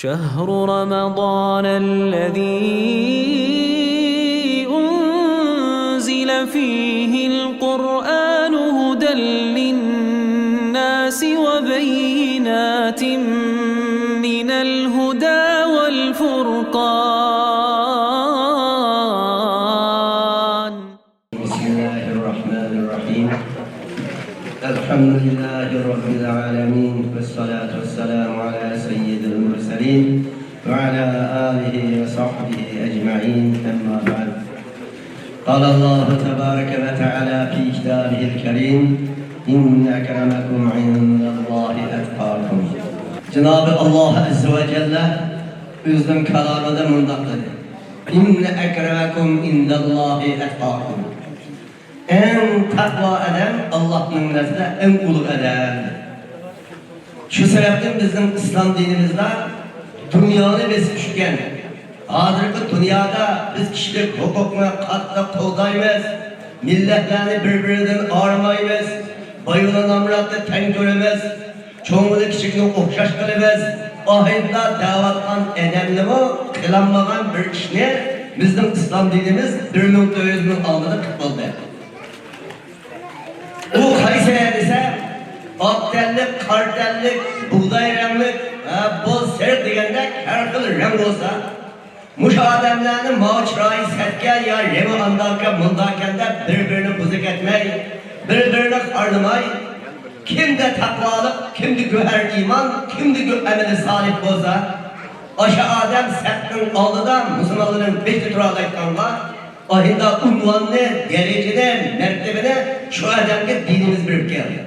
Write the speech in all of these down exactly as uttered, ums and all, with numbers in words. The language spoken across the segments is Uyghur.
شهر رمضان الذي أنزل فيه القرآن هدى للناس وبينات من الهدى والفرقان. بسم الله الرحمن الرحيم. الحمد لله رب العالمين، والصلاة والسلام على سيد المرسلين وعلى آله وصحبه أجمعين، أما بعد. قال الله تبارك وتعالى في كتابه الكريم: إن أكرمكم عند الله أتقاكم. جناب الله عز وجل ئۆزىنىڭ كالامىدا مۇنداق دېدى: إن أكرمكم عند الله أتقاكم. ئەڭ تەقۋا ئادەم ئاللاھنىڭ نەزىرىدە ئەڭ ئۇلۇغ ئادەم. شۇ سەۋەبتىن بىزنىڭ ئىسلام دىنىمىزدا دۇنيانى بېسىپ چۈشكەن، ھازىرقى دۇنيادا بىز كىشىلىك ھوقۇقنى قاتتىق قوغدايمىز، مىللەتلەرنى بىر-بىرىدىن ئايرىمايمىز، باينى نامراتنى تەڭ كۆرىمىز، چوڭىنى كىچىكنى ئوخشاش قىلىمىز. ئاھىمدا دەۋاتقان ئادەملىمۇ قىلالمىغان بىر ئىشنى بىزنىڭ ئىسلام دىنىمىز بىر مىڭ تۆت يۈز يىل ئالدىدا قىلىپ بولدى. ئۇ قايسى دېسە، ئاق تەنلىك، قارا تەنلىك، بۇغداي رەڭلىك، ھە، بوز، سېرىق دېگەندەك ھەر خىل رەڭ بولسا، مۇشۇ ئادەملەرنى ماۋۇ چىرايى سەتكەن يا رېڭى ئانداقكەن، مۇنداقكەن دەپ بىر-بىرىنى بۇزۇۋەتمەي، بىر-بىرىنى خارلىماي، كىمدە تەقۋالىق، كىمدە گۆھەر ئىمان، كىمدە گۆ-، ئەمەلى سالىھ بولسا، ئاشۇ ئادەم سەپنىڭ ئالدىدا مۇسۇلمانلارنىڭ بېشىدا تۇرالايدىغانغا، ئاھىندا ئۇنۋاننى، دەرىجىنى، مەرتىۋىنى شۇ ئادەمگە دىنىمىز بېرىپ كەلدى.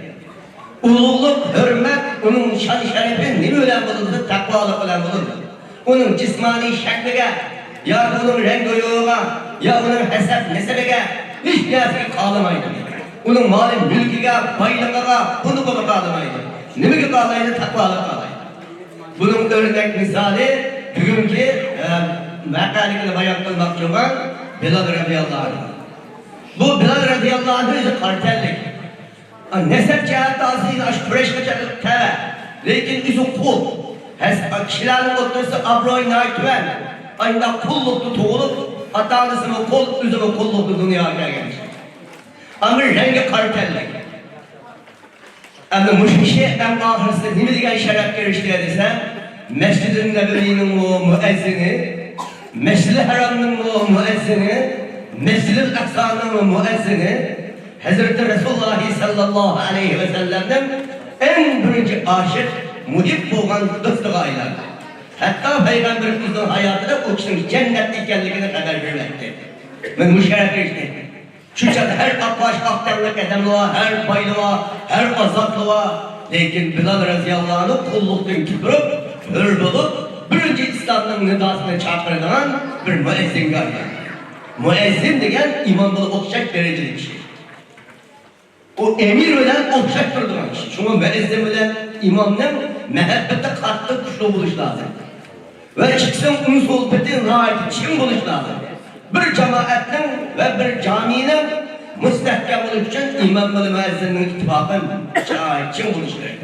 ئۇلۇغلۇق، ھۆرمەت، ئۇنىڭ شان-شەرىپى نېمە بىلەن بولىدۇ؟ تەقۋالىق بىلەن بولىدۇ. ئۇنىڭ جىسمانىي شەكلىگە، يا ئۇنىڭ رەڭگى-رويىغا، يا ئۇنىڭ ھەسەب-نەسەبىگە، ھېچ نەرسىگە قارىمايدۇ. ئۇنىڭ مال-مۈلكىگە، بايلىقىغا، بۇنىڭغا قارىمايدۇ. نېمىگە قارايدۇ؟ تەقۋالىققا قارايدۇ. بۇنىڭ ئۆرنەك مىسالى بۈگۈنكى، ئە، ۋەقەلىكنى بايان قىلماقچى بولغان بىلال رەزىياللاھۇ ئەنھۇ. بۇ بىلال رەزىياللاھۇ ئەنھۇ ئۆزى قارا تەنلىك. نەسەب جەھەتتە ئاساسەن ئاشۇ قۇرەيشقا چەكلىك تەۋە، لېكىن ئۆزى قۇل. ھەس-، كىشىلەرنىڭ ئوتتۇرىسىدا ئابرۇيى ناھايىتى تۆۋەن. ئانداق قۇللۇقتا تۇغۇلۇپ، ئاتا-ئانىسىمۇ قۇل، ئۆزىمۇ قۇللۇقتا دۇنياغا كەلگەن. ئەمما رەڭگى قارا تەنلىك. ئەمدى مۇشۇ كىشى ئەڭ ئاخىرسىدا نېمە دېگەن شەرەپكە ئېرىشتى دېسە، مەسجىدىل نەبەۋىنىڭمۇ مۇئەززىنى، مەسجىدىل ھەرامنىڭمۇ مۇئەززىنى، مەسجىدىل ئەقسانىڭمۇ مۇئەززىنى، ھەزرىتى رەسۇلۇللاھى ساللاللاھۇ ئەلەيھى ۋەسەللەمنىڭ ئەڭ بىرىنچى ئاشىق، مۇھىب بولغان دوستىغا ئايلاندى. ھەتتا پەيغەمبىرىمىزنىڭ ھاياتىدا ئۇ كىشىنىڭ جەننەتتە ئىكەنلىكىنى خەۋەر بېرىۋەتتى. مانا مۇشۇ شەرەپكە ئېرىشتى. شۇ چاغدا ھەر ئاقباش، ئاق تەنلىك ئادەملەر بار، ھەر بايلار بار، ھەر ئازادلار بار. لېكىن بىلال رەزىياللاھۇ ئەنھۇ قۇللۇقتىن كېلىپ تۇرۇپ، ھۆر بولۇپ، بىرىنچى ئىسلامنىڭ نىداسىنى چاقىرىدىغان بىر مۇئەززىنگە ئايلاندى. مۇئەززىن دېگەن ئىمام بىلەن ئوخشاش دەرىجىدىكى كىشى. ئۇ ئەمىر بىلەن ئوخشاش تۇرىدىغان كىشى. شۇڭا مۇئەززىن بىلەن ئىمامنىڭ مەھەببىتى قاتتىق كۈچلۈك بولۇشى لازىم. ۋە ئىككىسىنىڭ ئۇنسۇلپىتى ناھايىتى چىڭ بولۇشى لازىم. بىر جامائەتنىڭ ۋە بىر جامىنىڭ مۇستەھكەم بولۇشى ئۈچۈن ئىمام بىلەن مۇئەززىننىڭ ئىتتىپاقى ناھايىتى چىڭ بولۇشى كېرەك.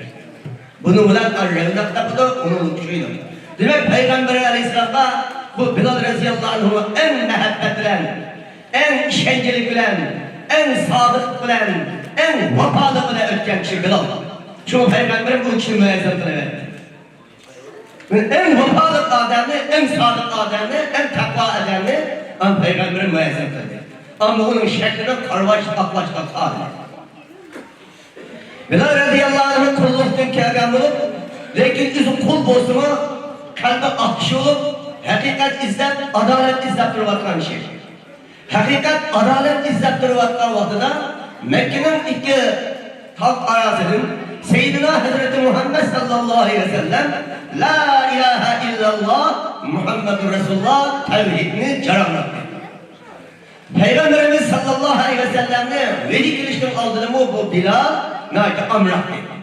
بۇنىڭ بىلەن رەۋنەق تاپىدۇ، ئۇنىڭ كۈچىيىدۇ. دېمەك، پەيغەمبەر ئەلەيھىسسالامغا بۇ بىلال رەزىياللاھۇ ئەنھۇ ئەڭ مەھەببەت بىلەن، ئەڭ ئىشەنچلىك بىلەن، ئەڭ سادىقلىق بىلەن، ئەڭ ۋاپالىق بىلەن ئۆتكەن كىشى بىلال. شۇڭا پەيغەمبىرىم بۇ كىشىنى مۇئەززىن قىلىۋەتتى. ئەڭ ۋاپالىق ئادەمنى، ئەڭ سادىق ئادەمنى، ئەڭ تەقۋا ئادەمنى ئەڭ پەيغەمبىرىم مۇئەززىن قىلدى. ئەمما ئۇنىڭ شەكلىنى قارىۋاش، ئاقلاشقا قالدى. بىلال رەزىياللاھۇ ئەنھۇ قۇللۇقتىن كەلگەن بولۇپ، لېكىن ئۆزى قۇل بولسىمۇ، قەلبى ئاق كىشى بولۇپ، ھەقىقەت ئىزدەپ، ئادالەت ئىزدەپ تۇرۇۋاتقان كىشى. ھەقىقەت، ئادالەت ئىزدەپ تۇرۇۋاتقان ۋاقتىدا مەككىنىڭ ئىككى تاغ ئارىسىدىن سەييىدىنا ھەزرىتى مۇھەممەد ساللاللاھۇ ئەلەيھى ۋەسەللەم لا ئىلاھە ئىللاللا مۇھەممەدۇر رەسۇلۇللا تەۋھىدنى جاراڭلاتتى. پەيغەمبىرىمىز ساللاللاھۇ ئەلەيھى ۋەسەللەمنى ۋەھىي كېلىشنىڭ ئالدىدىمۇ بۇ بىلال ناھايىتى ئامراق ئىدى.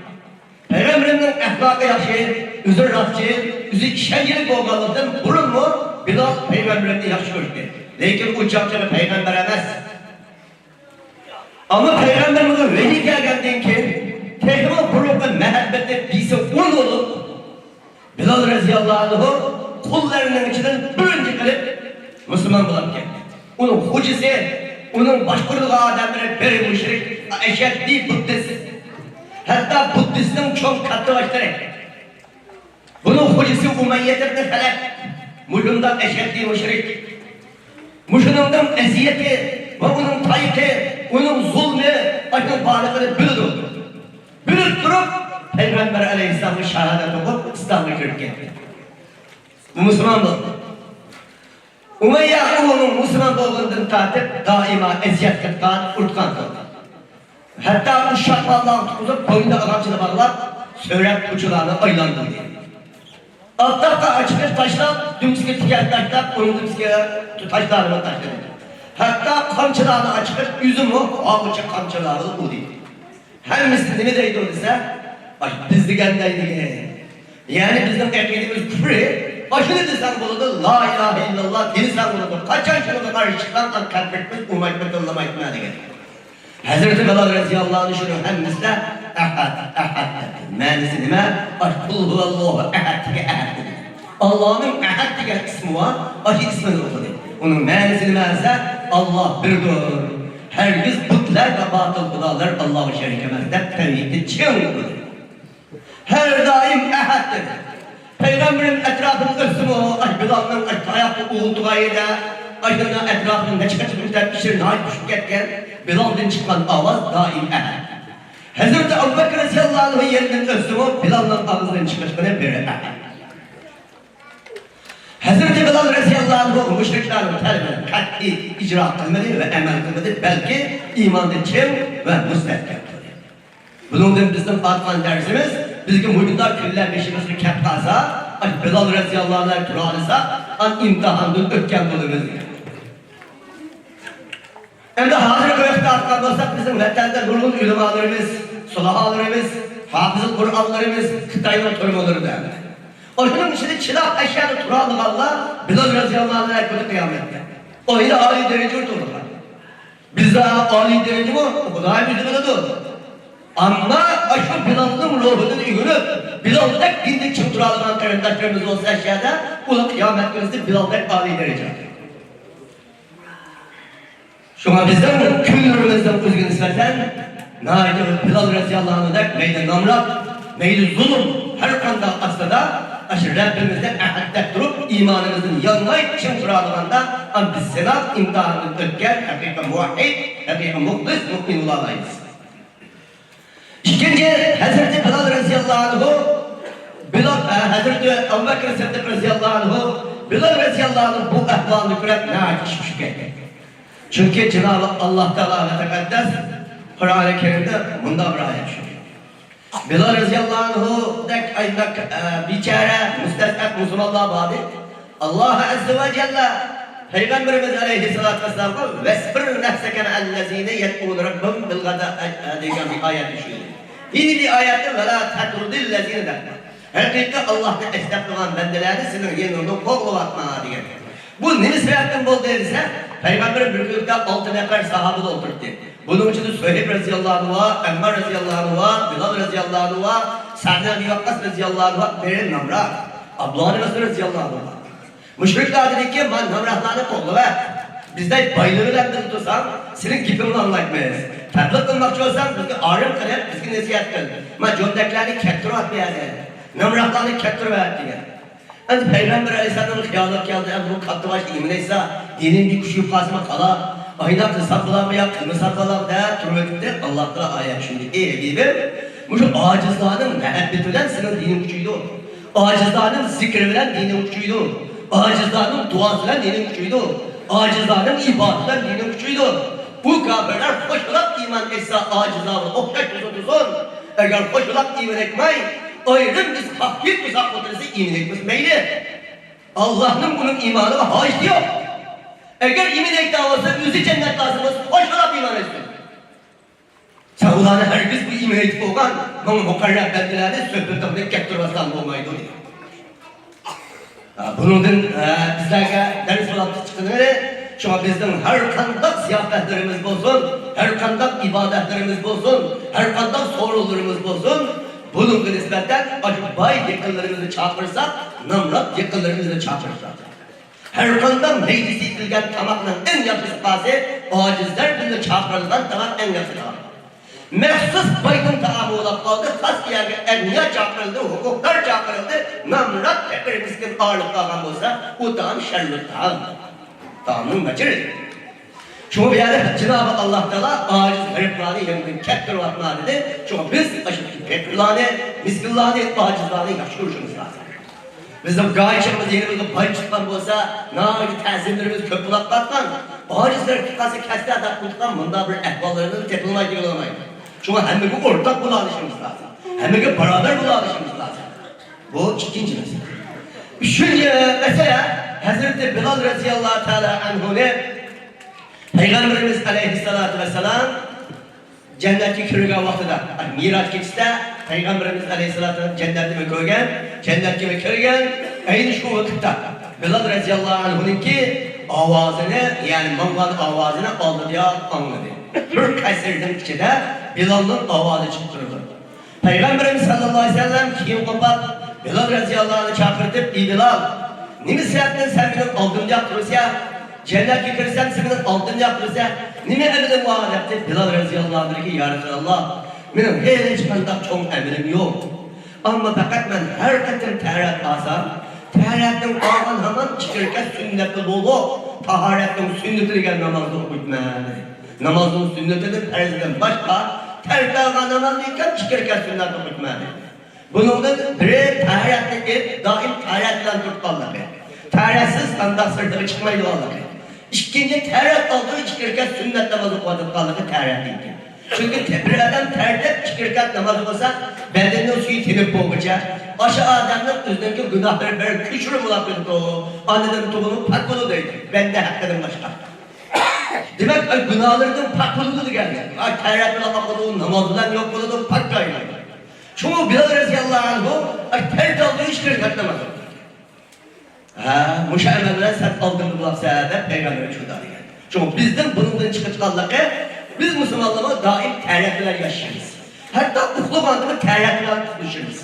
پەيغەمبىرىمنىڭ ئەخلاقى ياخشى، ئۆزى راستچىل، ئۆزى ئىشەنچلىك بولغانلىقتىن بۇرۇنمۇ بىلال پەيغەمبىرىمنى ياخشى كۆردى. لېكىن ئۇ چاغ تېخى پەيغەمبەر ئەمەس. ئەمما پەيغەمبىرىمىزگە ۋەھىي كەلگەندىن كېيىن تېخىمۇ بۇرۇنقى مەھەببىتى بىسى ئون بولۇپ، بىلال رەزىياللاھۇ ئەنھۇ قۇللىرىنىڭ ئىچىدىن بىرىنچى قىلىپ مۇسۇلمان بولۇپ كەتتى. ئۇنىڭ خوجىسى، ئۇنىڭ باشقۇرىدىغان ئادەملىرى بىرى مۇشرىك، ئەشەددىي بۇددىست. ھەتتا بۇددىستنىڭ چوڭ كاتتىباشلىرى. بۇنىڭ خوجىسى ئۇمەييە ئىبن خەلەف مۇشۇنداق ئەشەددىي مۇشرىك. مۇشۇنىڭ ئەزىيىتى ۋە ئۇنىڭ تايىقى، ئۇنىڭ زۇلمى، ئاشۇنىڭ بارلىقىنى بىلىدۇ. بىلىپ تۇرۇپ، پەيغەمبەر ئەلەيھىسسالامغا شاھادەت ئوقۇپ، ئىسلامغا كىرىپ كەتتى. بۇ مۇسۇلمان بولدى. ئۇمەييە ئۇنىڭ مۇسۇلمان بولغىنىدىن تارتىپ دائىما ئەزىيەت قىلغان، ئۇرغان قىلدى. ھەتتا ئۇششاق ماللارغا تۇتقۇزۇپ، بوينىدا ئاغاچىنى باغلاپ، سۆرەپ كوچىلارنى ئايلاندۇردى. ئاپتاپقا ئاچىقىپ تاشلاپ، دۈمبىسىگە تىكەن تاشلاپ، ئۇنىڭ دۈمبىسىگە تاشلارنى تاشلىدى. ھەتتا قامچىلارنى ئاچىقىپ، ئۆزىمۇ ھاۋىچى قامچىلارنى ئۇردى. ھەممىسى نېمە دەيدۇ دېسە، ئاش بىز دېگەن دەيدىكەن. يەنى بىزنىڭ ئەقىدىمىز كۇفرى، ئاشۇنى دېسەڭ بولىدۇ، لا ئىلاھە ئىللاللا دېسەڭ بولىدۇ. قاچان شۇنىڭغا قارشى چىقساڭ، قەلبىمىز ئۇمايتما تىللىمايتما دېگەن. ھەزرىتى بىلال رەزىياللاھۇ ئەنھۇ شۇنىڭ ھەممىسىدە ئەھەد، ئەھەد دەپتۇ. مەنىسى نېمە؟ ئاش قۇل ھۇۋەللاھۇ ئەھەد دېگەن ئەھەد دېدى. ئاللانىڭ ئەھەد دېگەن ئىسمى بار، ئاشۇ ئىسمىنى ئوقۇدى. ئۇنىڭ مەنىسى نېمە دېسە، ئاللا بىردۇر. ھەرگىز بۇتلار ۋە باتىل خۇدالار ئاللاغا شەرىك ئەمەس دەپ تەۋھىدنى چىڭ ئوقۇدى. ھەر دائىم ئەھەد دېدى. پەيغەمبىرىم ئەتراپىنى ئۆتسىمۇ، ئاش بىلالنىڭ ئاش تاياققا ئۇۋۇلتىغان يەردە، ئاشۇنىڭ ئەتراپىنى نەچچە قېتىم ئۆتەپ ئىچىدىن ناھايىتى پۈشۈپ كەتكەن. بىلالدىن چىققان ئاۋاز دائىم ئەھەد. ھەزرىتى ئەبۇ بەكرى رەزىياللاھۇ ئەنھۇ يېنىدىن ئۆتسىمۇ، بىلالنىڭ ئاغزىدىن چىقىشقىنى بىر ئەھەد. ھەزرىتى بىلال رەزىياللاھۇ ئەنھۇ مۇشرىكلارنىڭ تەلىپىنى قەتئىي ئىجرا قىلمىدى ۋە ئەمەل قىلمىدى، بەلكى ئىماندا چىڭ ۋە مۇستەھكەم تۇردى. بۇنىڭدىن بىزنىڭ ئاتقان دەرسىمىز، بىزگە مۇشۇنداق كۈنلەر بېشىمىزغا كەپ قالسا، ئاش بىلال رەزىياللاھۇ ئەنھۇ تۇرالىساق، ئان ئىمتىھاندىن ئۆتكەن بولىمىز دېگەن. ئەمدى ھازىرقى ۋاقىتتا ئارتقان بولساق، بىزنىڭ ۋەتەندە نۇرغۇن ئۆلىمالىرىمىز، سۇلىھالىرىمىز، ھاپىزۇل قۇرئانلىرىمىز خىتاينىڭ تۈرمىلىرىدە. ئاشۇنىڭ ئىچىدە چىداپ ئەشيادا تۇرالىغانلار بىلال رەزىياللاھۇ ئەنھۇ كۈنى قىيامەتتە. ئۇ يەنە ئالىي دەرىجىدە تۇرىدىغان. بىزدە ئالىي دەرىجىمۇ خۇدايىم ئۆزى بىلىدۇ. ئەمما ئاشۇ بىلالنىڭ روھىدىن ئۆگىنىپ، بىلالدەك دىندە چىڭ تۇرالىغان قېرىنداشلىرىمىز بولسا ئەشيادا، ئۇلار قىيامەت كۈنىسى بىلالدەك ئالىي دەرىجىدە. شۇڭا بىزنىڭ كۈنلىرىمىزنىڭ ئۆزىگە نىسبەتەن ناھايىتى بىلال رەزىياللاھۇ ئەنھۇدەك مەيلى نامرات، مەيلى زۇلۇم، ھەر قانداق ئاستىدا ئاشۇ رەببىمىزنى ئەھەد دەپ تۇرۇپ، ئىمانىمىزدىن يانماي چىڭ تۇرالىغاندا، ئەمدى سىناق ئىمتىھانىدىن ئۆتكەن ھەقىقىي مۇۋەھھىد، ھەقىقىي مۇخلىس مۇئمىن بولالايمىز. ئىككىنچى، ھەزرىتى بىلال رەزىياللاھۇ ئەنھۇ، بىلال، ئە، ھەزرىتى ئەبۇ بەكرى سىددىق رەزىياللاھۇ ئەنھۇ، بىلال رەزىياللاھۇ ئەنھۇ بۇ ئەھۋالنى كۆرۈپ ناھايىتى ئىچى پۇشۇپ كەتتى. چۈنكى جانابى ئاللا تائالا ۋە تەقەددەس قۇرئانى كەرىمدە مۇنداق بىر ئايەت چۈشۈردى. بىلال رەزىياللاھۇ ئەنھۇدەك ئاينداق، ئە، بىچارە، مۇستەزئەپ مۇسۇلمانلار بار ئىدى. ئاللا ئەززە ۋە جەللە پەيغەمبىرىمىز ئەلەيھىسسالاتۇ ۋەسسالامغا «ۋەسبىر نەفسەكە مەئەللەزىنە يەدئۇنە رەببەھۇم بىل غەداء» دېگەن بىر ئايەت چۈشۈردى. يەنە بىر ئايەتتە «ۋە لا تەترۇدىل لەزىنە» دەپ. ھەقىقىي ئاللاھنى ئەستەقلىغان بەندىلەرنى سېنىڭ يېنىڭدىن قوغلىۋاتما دېگەن. بۇ نېمە سەۋەبتىن بولدى دېسە، پەيغەمبەر بىر كۈنلۈكتە ئالتە نەپەر ساھابە ئولتۇرۇپتۇ. بۇنىڭ ئىچىدە سۆھەيب رەزىياللاھۇ ئەنھۇ بار، ئەممار رەزىياللاھۇ ئەنھۇ بار، بىلال رەزىياللاھۇ ئەنھۇ بار، سەئد ئىبن ئەبى ۋەققاس رەزىياللاھۇ ئەنھۇ بار، بىرى نامرات، ئابدۇللا ئىبن مەسئۇد رەزىياللاھۇ ئەنھۇ بار. مۇشرىكلار دېدىكى، مانا نامراتلارنى قوغلىۋەت. بىزدەك بايلىرى بىلەن بىللە تۇرساڭ، سېنىڭ گېپىڭنى ئاڭلايمىز. تەبلىغ قىلماقچى بولساڭ، بىزگە ئارىم قىلىپ، بىزگە نەسىھەت قىل. مانا جۆندەكلەرنى كەتتۈرۈۋەت بۇ يەردىن. نامراتلارنى كەتتۈرۈۋەت دېگەن. ئەمدى پەيغەمبەر ئەلەيھىسسالامنىڭ خىيالىغا كەلدى، ئەمدى بۇ كاتتىباش نېمە دەيسا، دىنىمدىن كۈچىيىپ قالسىمۇ قالا، ئاينداق قىلسام بولامدۇ يا قىلمىسام بولامدۇ دەپ تۇرۇۋېتىپتۇ. ئاللا تائالا ئايەت چۈشۈردى: «ئەي ھەبىبىم، مۇشۇ ئاجىزلارنىڭ مۇھەببىتى بىلەن سېنىڭ دىنىڭ كۈچىيىدۇ. ئاجىزلارنىڭ زىكرى بىلەن دىنىڭ كۈچىيىدۇ. ئاجىزلارنىڭ دۇئاسى بىلەن دىنىڭ كۈچىيىدۇ. ئاجىزلارنىڭ ئىبادىتى بىلەن دىنىڭ كۈچىيىدۇ.» بۇ كاپىرلار قوشۇلاپ ئىمان ئېيتسا، ئاجىزلارغا ئوخشاش تۇرسا تۇرسۇن. ئەگەر قوشۇلاپ ئىمان ئېيتماي، ئايرىم بىز قاقتىپ تۇرساق، ئوتتۇرىسى ئىمان ئېيتمىسا مەيلى. ئاللانىڭ ئۇنىڭ ئىمانىغا ھاجىتى يوق. ئەگەر ئىمان ئېيتىۋالسا، ئۆزى جەننەت لازىم بولسا، قوشۇلاپ ئىمان ئېيتسۇن. سەن ئۇلارنى ھەرگىز بۇ ئىمان ئېيتىپ بولغان ماڭا مۇقەررەر بەندىلەرنى سۆھبەتلىرىنى كەتتۈرۈۋالساڭ بولمايدۇ دېدى. ھە، بۇنىڭدىن، ھە، بىزلەرگە دەرس بولۇپ چىققىنى، شۇڭا بىزنىڭ ھەر قانداق زىياپەتلىرىمىز بولسۇن، ھەر قانداق ئىبادەتلىرىمىز بولسۇن، ھەر قانداق سورۇنلىرىمىز بولسۇن، بۇنىڭغا نىسبەتەن ئاشۇ باي يېقىنلىرىمىزنى چاقىرساق، نامرات يېقىنلىرىمىزنى چاقىرساق. ھەرقانداق مەيدىسى ئېتىلگەن تاماقنىڭ ئەڭ ياخشى سۇپاسى ئاجىزلار بىلەن چاقىرىلغان تاماق ئەڭ ياخشى تائام. مەخسۇس بايدىن تائامى بولاپ قالدى، خاس يەرگە ئەغنىيا چاقىرىلدى، ھوقۇقدار چاقىرىلدى، نامرات، پەقىر، مىسكىن ئايرىلىپ قالغان بولسا، ئۇ تائام شەرلىك تائام. تائامنىڭ ناچىرى. شۇڭا بۇ يەردە جانابى ئاللا تائالا ئاجىز غېرىبلارنى يېنىدىن كەتتۈرۈۋاتما دېدى. شۇڭا بىز ئاشۇ پەقىرلارنى، مىسكىنلارنى، ئاجىزلارنى ياخشى كۆرۈشىمىز لازىم. بىزنىڭ گاھىچىمىز يېنىمىزغا باي چىققان بولسا، ناھايىتى تەزىملىرىمىز كۆپ بولۇپ قالغان. ئاجىزلار كەتكەن كەسلەر دەپ قويغان مۇنداق بىر ئەھۋاللىرىمىز تېپىلمايدۇ، يولىمايدۇ. شۇڭا ھەممىگە ئورتاق بولالىشىمىز لازىم. ھەممىگە باراۋەر بولالىشىمىز لازىم. بۇ ئىككىنچى مەسىلە. ئۈچىنچى مەسىلە، ھەزرىتى بىلال رەزىياللاھۇ تائالا ئەنھۇنى پەيغەمبىرىمىز ئەلەيھىسسالاتۇ ۋەسسالام جەننەتكە كىرگەن ۋاقتىدا، مىراج كېچىسىدە پەيغەمبىرىمىز ئەلەيھىسسالاتۇ ۋەسسالام جەننەتكىمۇ كۆرگەن، جەننەتكىمۇ كىرگەن. ئەينى شۇ ۋاقىتتا بىلال رەزىياللاھۇ ئەنھۇنىڭكى ئاۋازىنى، يەنى ماڭغان ئاۋازىنى ئالدىدىياق ئاڭلىدى. بىر قەسىرنىڭ ئىچىدە بىلالنىڭ ئاۋازى چىقىپ تۇرىدۇ. پەيغەمبىرىمىز سەللەللاھۇ ئەلەيھى ۋەسەللەم كېيىن قوپاپ، بىلال رەزىياللاھۇ ئەنھۇنى چاقىرتىپ، ئى بىلال، نېمە سەۋەبتىن سەن مېنىڭ ئالدىمدا تۇرىسەن؟ جەننەتكە كىرسەم، سەن مېنىڭ ئالدىمدا تۇرىسەن. نېمە ئەمىلىڭ بار؟ دەپتۇ. بىلال رەزىياللاھۇ ئەنھۇ، يا رەسۇلاللاھ، مېنىڭ ھېچقانداق چوڭ ئەمىلىم يوق. ئەمما پەقەت مەن ھەر قېتىم تەھارەت ئالسام، تەھارەتنىڭ ئالغان ھامان ئىككى رەكەت سۈننەتنى بولۇپ، تاھارەتنىڭ سۈننىتى دېگەن نامازنى ئوقۇيمەن. نامازنىڭ سۈننىتىدىن، پەرزىدىن باشقا تەرك قىلغان نامازنى ئىكەن، ئىككى رەكەت سۈننەتنى ئوقۇيمەن. بۇنىڭدىن بىرى، تەھارەتنى ئېلىپ، دائىم تەھارەت بىلەن تۇرۇپ قالغانلىقى. تەھارەتسىز قانداق سىرتىغا چىقمايدىغانلىقى. ئىككىنچى، تەھارەت ئالدىن ئىككى رەكەت سۈننەت ناماز ئوقۇۋاتىدىغانلىقى تەھارەتتىن كېيىن. چۈنكى بىر ئادەم تەھارەت ئىككى رەكەت ناماز ئوقۇسا، بەدەننىڭ سۈيى تېمىپ بولغۇچە، ئاشۇ ئادەمنىڭ ئۆزىنىڭكى گۇناھلىرى بىر كەچۈرۈم بولاپ كېتىدۇ. ئانىدىن تۇغۇلۇپ پاك بولىدۇ، بەندە ھەققىدىن باشقا. دېمەك، ئاي، گۇناھلىرىدىن پاك بولىدۇ دېگەن گەپ. ئاي، تەھارەت بىلەن ئاقىدۇ، ناماز بىلەن يوق بولىدۇ، پاك ئايلىنىدۇ. شۇڭا بىلال رەزىياللاھۇ ئەنھۇ، ئاي، تەھارەت ئالدىن ئىككى رەكەت ناماز ئوقۇدى. ھە، مۇشۇ ئەمەل بىلەن سەن ئالدىمدا بولامسەن دەپ پەيغەمبەرگە شۇنداق دېگەن. شۇڭا بىزدىن بۇنىڭدىن چىقىپ چىققانلىقى، بىز مۇسۇلمانلارمۇ دائىم تەھارەت بىلەن ياشايمىز. ھەتتا ئۇخلىغاندىمۇ تەھارەت بىلەن ئۇخلىشىمىز.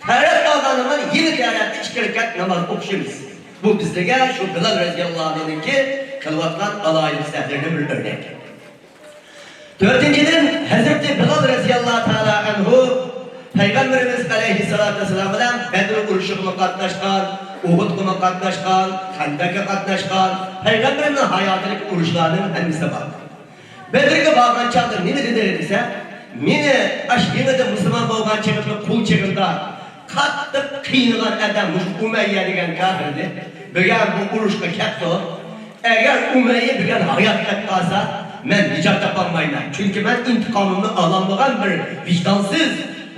تەھارەت ئالغاندىمۇ يەنە تەھارەتتە ئىككى رەكەت ناماز ئوقۇشىمىز. بۇ بىزگە شۇ بىلال رەزىياللاھۇ ئەنھۇنىڭكى قىلىۋاتقان ئالاھىدە ئىشلىرىدىن بىر ئۆرنەك. تۆتىنچىدىن، ھەزرىتى بىلال رەزىياللاھۇ تائالا ئەنھۇ پەيغەمبىرىمىز ئەلەيھىسسالاتۇ ۋەسسالام بىلەن بەدر ئۇرۇشىغىمۇ قاتناشقان، ئۇھۇدقىمۇ قاتناشقان، خەندەككە قاتناشقان، پەيغەمبىرىمنىڭ ھاياتىدىكى ئۇرۇشلارنىڭ ھەممىسى بار. بەدرگە بارغان چاغدا نېمە دېدى دېسە، مېنى ئاشۇ يېڭىدىن مۇسۇلمان بولغان چېغىمدا، قۇل چېغىمدا قاتتىق قىينىغان ئادەم مۇشۇ ئۇمەييە دېگەن كاپىر ئىدى. بۈگۈن بۇ ئۇرۇشقا كەپتۇ. ئەگەر ئۇمەييە بۈگۈن ھايات كەپ قالسا، مەن نىجات تاپالمايمەن. چۈنكى مەن ئىنتىقامىمنى ئالالمىغان بىر ۋىجدانسىز،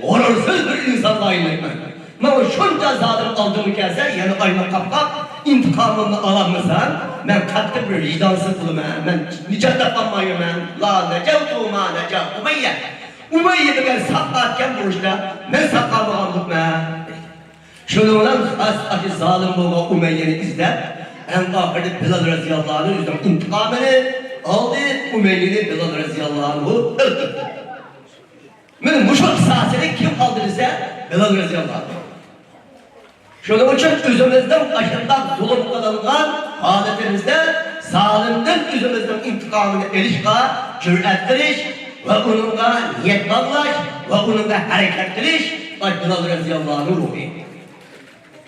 غۇرۇرسىز بىر ئىنسانغا ئايلىنىمەن. ماڭا شۇنچە زالىم ئالدىمغا كەلسە، يەنە ئايلاپ قاپقاپ ئىنتىقامىمنى ئالالمىسام، مەن قاتتىق بىر ۋىجدانسىز بولىمەن. مەن نىجات تاپالمايمەن. لا نەجەۋتۇ ما نەجا ئۇمەييە. ئۇمەييە دېگەن ساق قالىدىكەن بۇ ئۇرۇشتا، مەن ساق قالمىغان بولىمەن. شۇنىڭ بىلەن خاس ئاشۇ زالىم بولغان ئۇمەييەنى ئىزدەپ، ئەڭ ئاخىرىدا بىلال رەزىياللاھۇ ئەنھۇ ئۆزىنىڭ ئىنتىقامىنى ئالدى، ئۇمەييەنى بىلال رەزىياللاھۇ ئەنھۇ ئۆلتۈردى. مانا مۇشۇ قىساسىنى كىم ئالدى دېسە، بىلال رەزىياللاھۇ ئەنھۇ. شۇنىڭ ئۈچۈن ئۆزىمىزنىڭ ئاشۇنداق زۇلۇم قىلىنغان ھالىتىمىزدە زالىمدىن ئۆزىمىزنىڭ ئىنتىقامىنى ئېلىشقا جۈرئەت قىلىش ۋە ئۇنىڭغا نىيەت باغلاش ۋە ئۇنىڭغا ھەرىكەت قىلىش، ئاي، بىلال رەزىياللاھۇ ئەنھۇ روھى.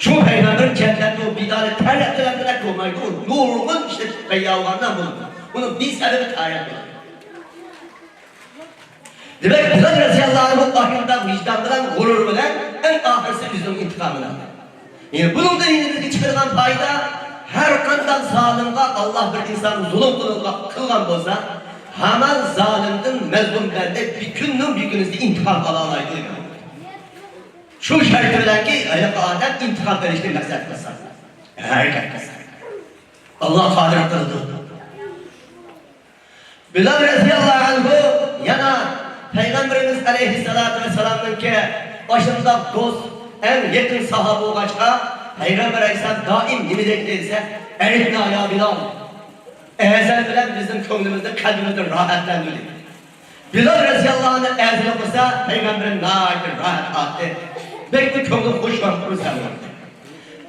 شۇ پەيغەمبەر جەننەتتە ئۇ بىدارى تەرەت بىلەن بولمايدۇ، ئۇ نۇرغۇن ئىشلەپ تەييارلىغاندىن بولىدۇ. ئۇنىڭ بىر سەۋەبى تەرەت بىلەن. دېمەك، بىلال رەزىياللاھۇ ئەنھۇ ئاشۇنداق ۋىجدان بىلەن، غۇرۇر بىلەن ئەڭ ئاخىرسى ئۆزىنىڭ ئىنتىقامىنى ئالدى. يەنى بۇنىڭدىن يەنە بىزگە چىقىدىغان پايدا، ھەر قانداق زالىمغا ئاللا بىر ئىنسان زۇلۇم قىلغان، قىلغان بولسا، ھامان زالىمدىن مەزلۇم بەندە بىر كۈننىڭ بىر كۈنىسىدە ئىنتىقام ئالالايدۇ دېگەن. شۇ شەرت بىلەنكى، ھېلىقى ئادەم ئىنتىقام ئېلىشنى مەقسەت قىلسا، ھەرىكەت قىلسا، ئاللا قادىر قىلىدۇ. بىلال رەزىياللاھۇ ئەنھۇ يەنە پەيغەمبىرىمىز ئەلەيھىسسالاتۇ ۋەسسالامنىڭكى ئاشۇنداق دوست، ئەڭ يېقىن ساھابە بولغاچقا، پەيغەمبەر ئەلەيھىسسالام دائىم نېمە دەيتتى دېسە، «ئەرىفنا يا بىلال، ئەزان بىلەن بىزنىڭ كۆڭلىمىزنى، قەلبىمىزنى راھەتلەندۈر» دېدى. بىلال رەزىياللاھۇ ئەنھۇ ئەزان ئوقۇسا، پەيغەمبىرىم ناھايىتى راھەت ئالاتتى. بەكمۇ كۆڭلى خۇش ھەم خۇرسەن بولاتتى.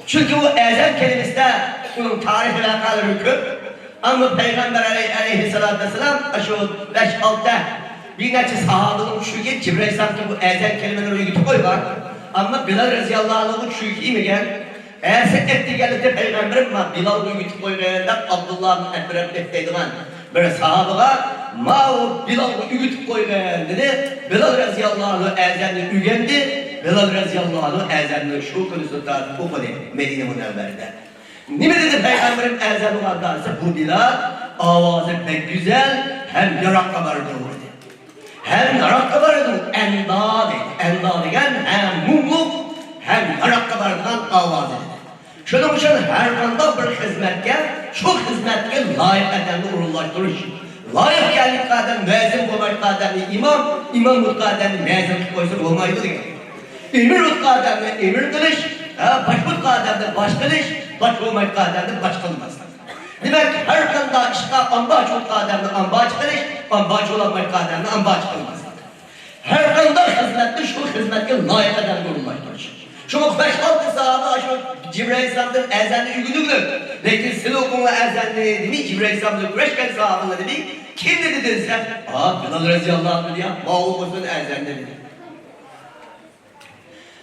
چۈنكى ئۇ ئەزان كەلىمىسىدە ئۇنىڭ تارىخىي ۋەقەلىرى كۆپ. ئەمما پەيغەمبەر ئەلەي-، ئەلەيھىسسالاتۇ ۋەسسالام ئاشۇ بەش-ئالتە، بىر نەچچە ساھابىنىڭ چۈشىگە جىبرىئىل ئەلەيھىسسالام بۇ ئەزان كەلىمىنى ئۆگىتىپ قويغان. ئەمما بىلال رەزىياللاھۇ ئەنھۇ چۈشىگە كىرمىگەن. ئەسە ئەتىگەنلىكتە پەيغەمبىرىم ما بىلالغا ئۆگىتىپ قويغىن دەپ، ئابدۇللا ئىبنى ئەبرەم دەيدىغان بىر ساھابىغا ماۋۇ بىلالغا ئۆگىتىپ قويغىن دېدى. بىلال رەزىياللاھۇ ئەزاننى ئۆگەندى. بىلال رەزىياللاھۇ ئەزاننى شۇ كۈنىسىدىن تارتىپ ئوقۇدى مەدىنە مۇنەۋۋەردە. نېمە دېدى پەيغەمبىرىم ئەزان ئوقۇغاندا دېسە، بۇ بىلال ئاۋازى بەك گۈزەل ھەم يىراققا بارىدۇ دېدى. ھەم يىراققا بارىدۇ، ئەندا دەيدۇ. ئەندا دېگەن ھەم مۇڭلۇق، ھەم يىراققا بارىدىغان ئاۋازى دېدى. شۇنىڭ ئۈچۈن ھەر قانداق بىر خىزمەتكە، شۇ خىزمەتكە لايىق ئادەمنى ئورۇنلاشتۇرۇش. لايىق كەلمەيدىغان ئادەم مۇئەززىن بولمايدىغان ئادەمنى ئىمام، ئىمام بولمايدىغان ئادەمنى مۇئەززىن قىلىپ قويسا بولمايدۇ دېگەن. ئەمىر بولىدىغان ئادەمنى ئەمىر قىلىش، ھە، باش بولىدىغان ئادەمنى باش قىلىش، باش بولمايدىغان ئادەمنى باش قىلماسلىق. دېمەك، ھەر قانداق ئىشقا ئامبارچى بولىدىغان ئادەمنى ئامبارچى قىلىش، ئامبارچى بولالمايدىغان ئادەمنى ئامبارچى قىلماسلىق. ھەر قانداق خىزمەتنى شۇ خىزمەتكە لايىق ئادەمگە ئورۇنلاشتۇرۇش. شۇڭا بەش-ئالتە ساھابە شۇ جىبرىئىل ئەلەيھىسسالامدىن ئەزاننى ئۆگىنىۋېلىپ، لېكىن سىلى ئوقۇڭلار ئەزاننى دېمەي، جىبرىئىل ئەلەيھىسسالام بىلەن كۈرەشكەن ساھابىلەر دېمەي، كىم دېدى دېسە، ئا، بىلال رەزىياللاھۇ ئەنھۇ دېدى، يا، ماۋۇ ئوقۇسۇن ئەزاننى دېدى.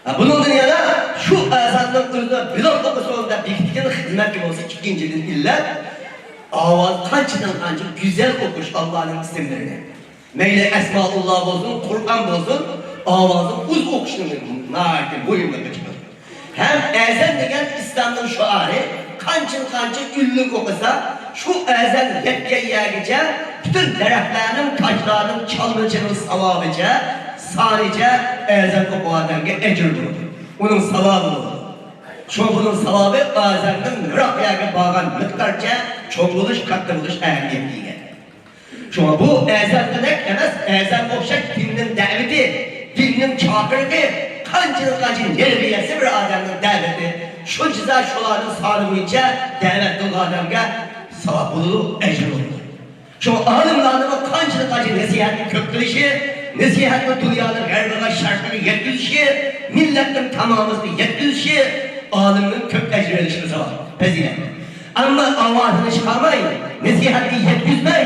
ھە، بۇنىڭدىن يەنە شۇ ئەزاننىڭ ئۆزىنى بىلال ئوقۇسۇن دەپ بېكىتكەن خىزمەتكە بولسا ئىككىنچىدىن ئىللەت، ئاۋاز قانچىدىن قانچە گۈزەل ئوقۇش ئاللانىڭ ئىسىملىرىنى. مەيلى ئەسمائۇللا بولسۇن، قۇرئان بولسۇن، ئاۋازى ئۇز ئوقۇشنىڭ ناھايىتى مۇھىملىقى چىقىدۇ. ھەم ئەزان دېگەن ئىسلامنىڭ شوئارى، قانچىدىن قانچە ئۈنلۈك ئوقۇسا، شۇ ئەزان يەتكەن يەرگىچە پۈتۈن دەرەخلەرنىڭ، تاشلارنىڭ چالمىچىنىڭ ساۋابىچە، سانىچە ئەزان ئوقۇغان ئادەمگە ئەجىر بولىدۇ. ئۇنىڭ ساۋابى بولىدۇ. شۇڭا بۇنىڭ ساۋابى ئەزاننىڭ يىراق يەرگە بارغان مىقدارىچە چوڭ بولۇش، كاتتا بولۇش ئەھمىيەتكە ئىگە. شۇڭا بۇ ئەزان دېگەندەك ئەمەس، ئەزان ئوخشاش دىننىڭ دەۋىتى، دىننىڭ چاقىرىقى، قانچىدىن قانچە نېرى يەتسە بىر ئادەمنىڭ دەۋىتى، شۇنچە شۇلارنىڭ سانى بويىچە دەۋەت قىلغان ئادەمگە ساۋاب بولىدۇ، ئەجىر بولىدۇ. شۇڭا ئالىملارنىڭ قانچىدىن قانچە نەسىھەتنى كۆپ قىلىشى، نەسىھەتنى دۇنيانىڭ غەربىگە، شەرقىگە يەتكۈزۈشى، مىللەتنىڭ تامامىسىغا يەتكۈزۈشى ئالىمنىڭ كۆپ ئەجىر ئېلىشىغا ساۋاب، پەزىلەت. ئەمما ئاۋازىنى چىقارماي، نەسىھەتنى يەتكۈزمەي،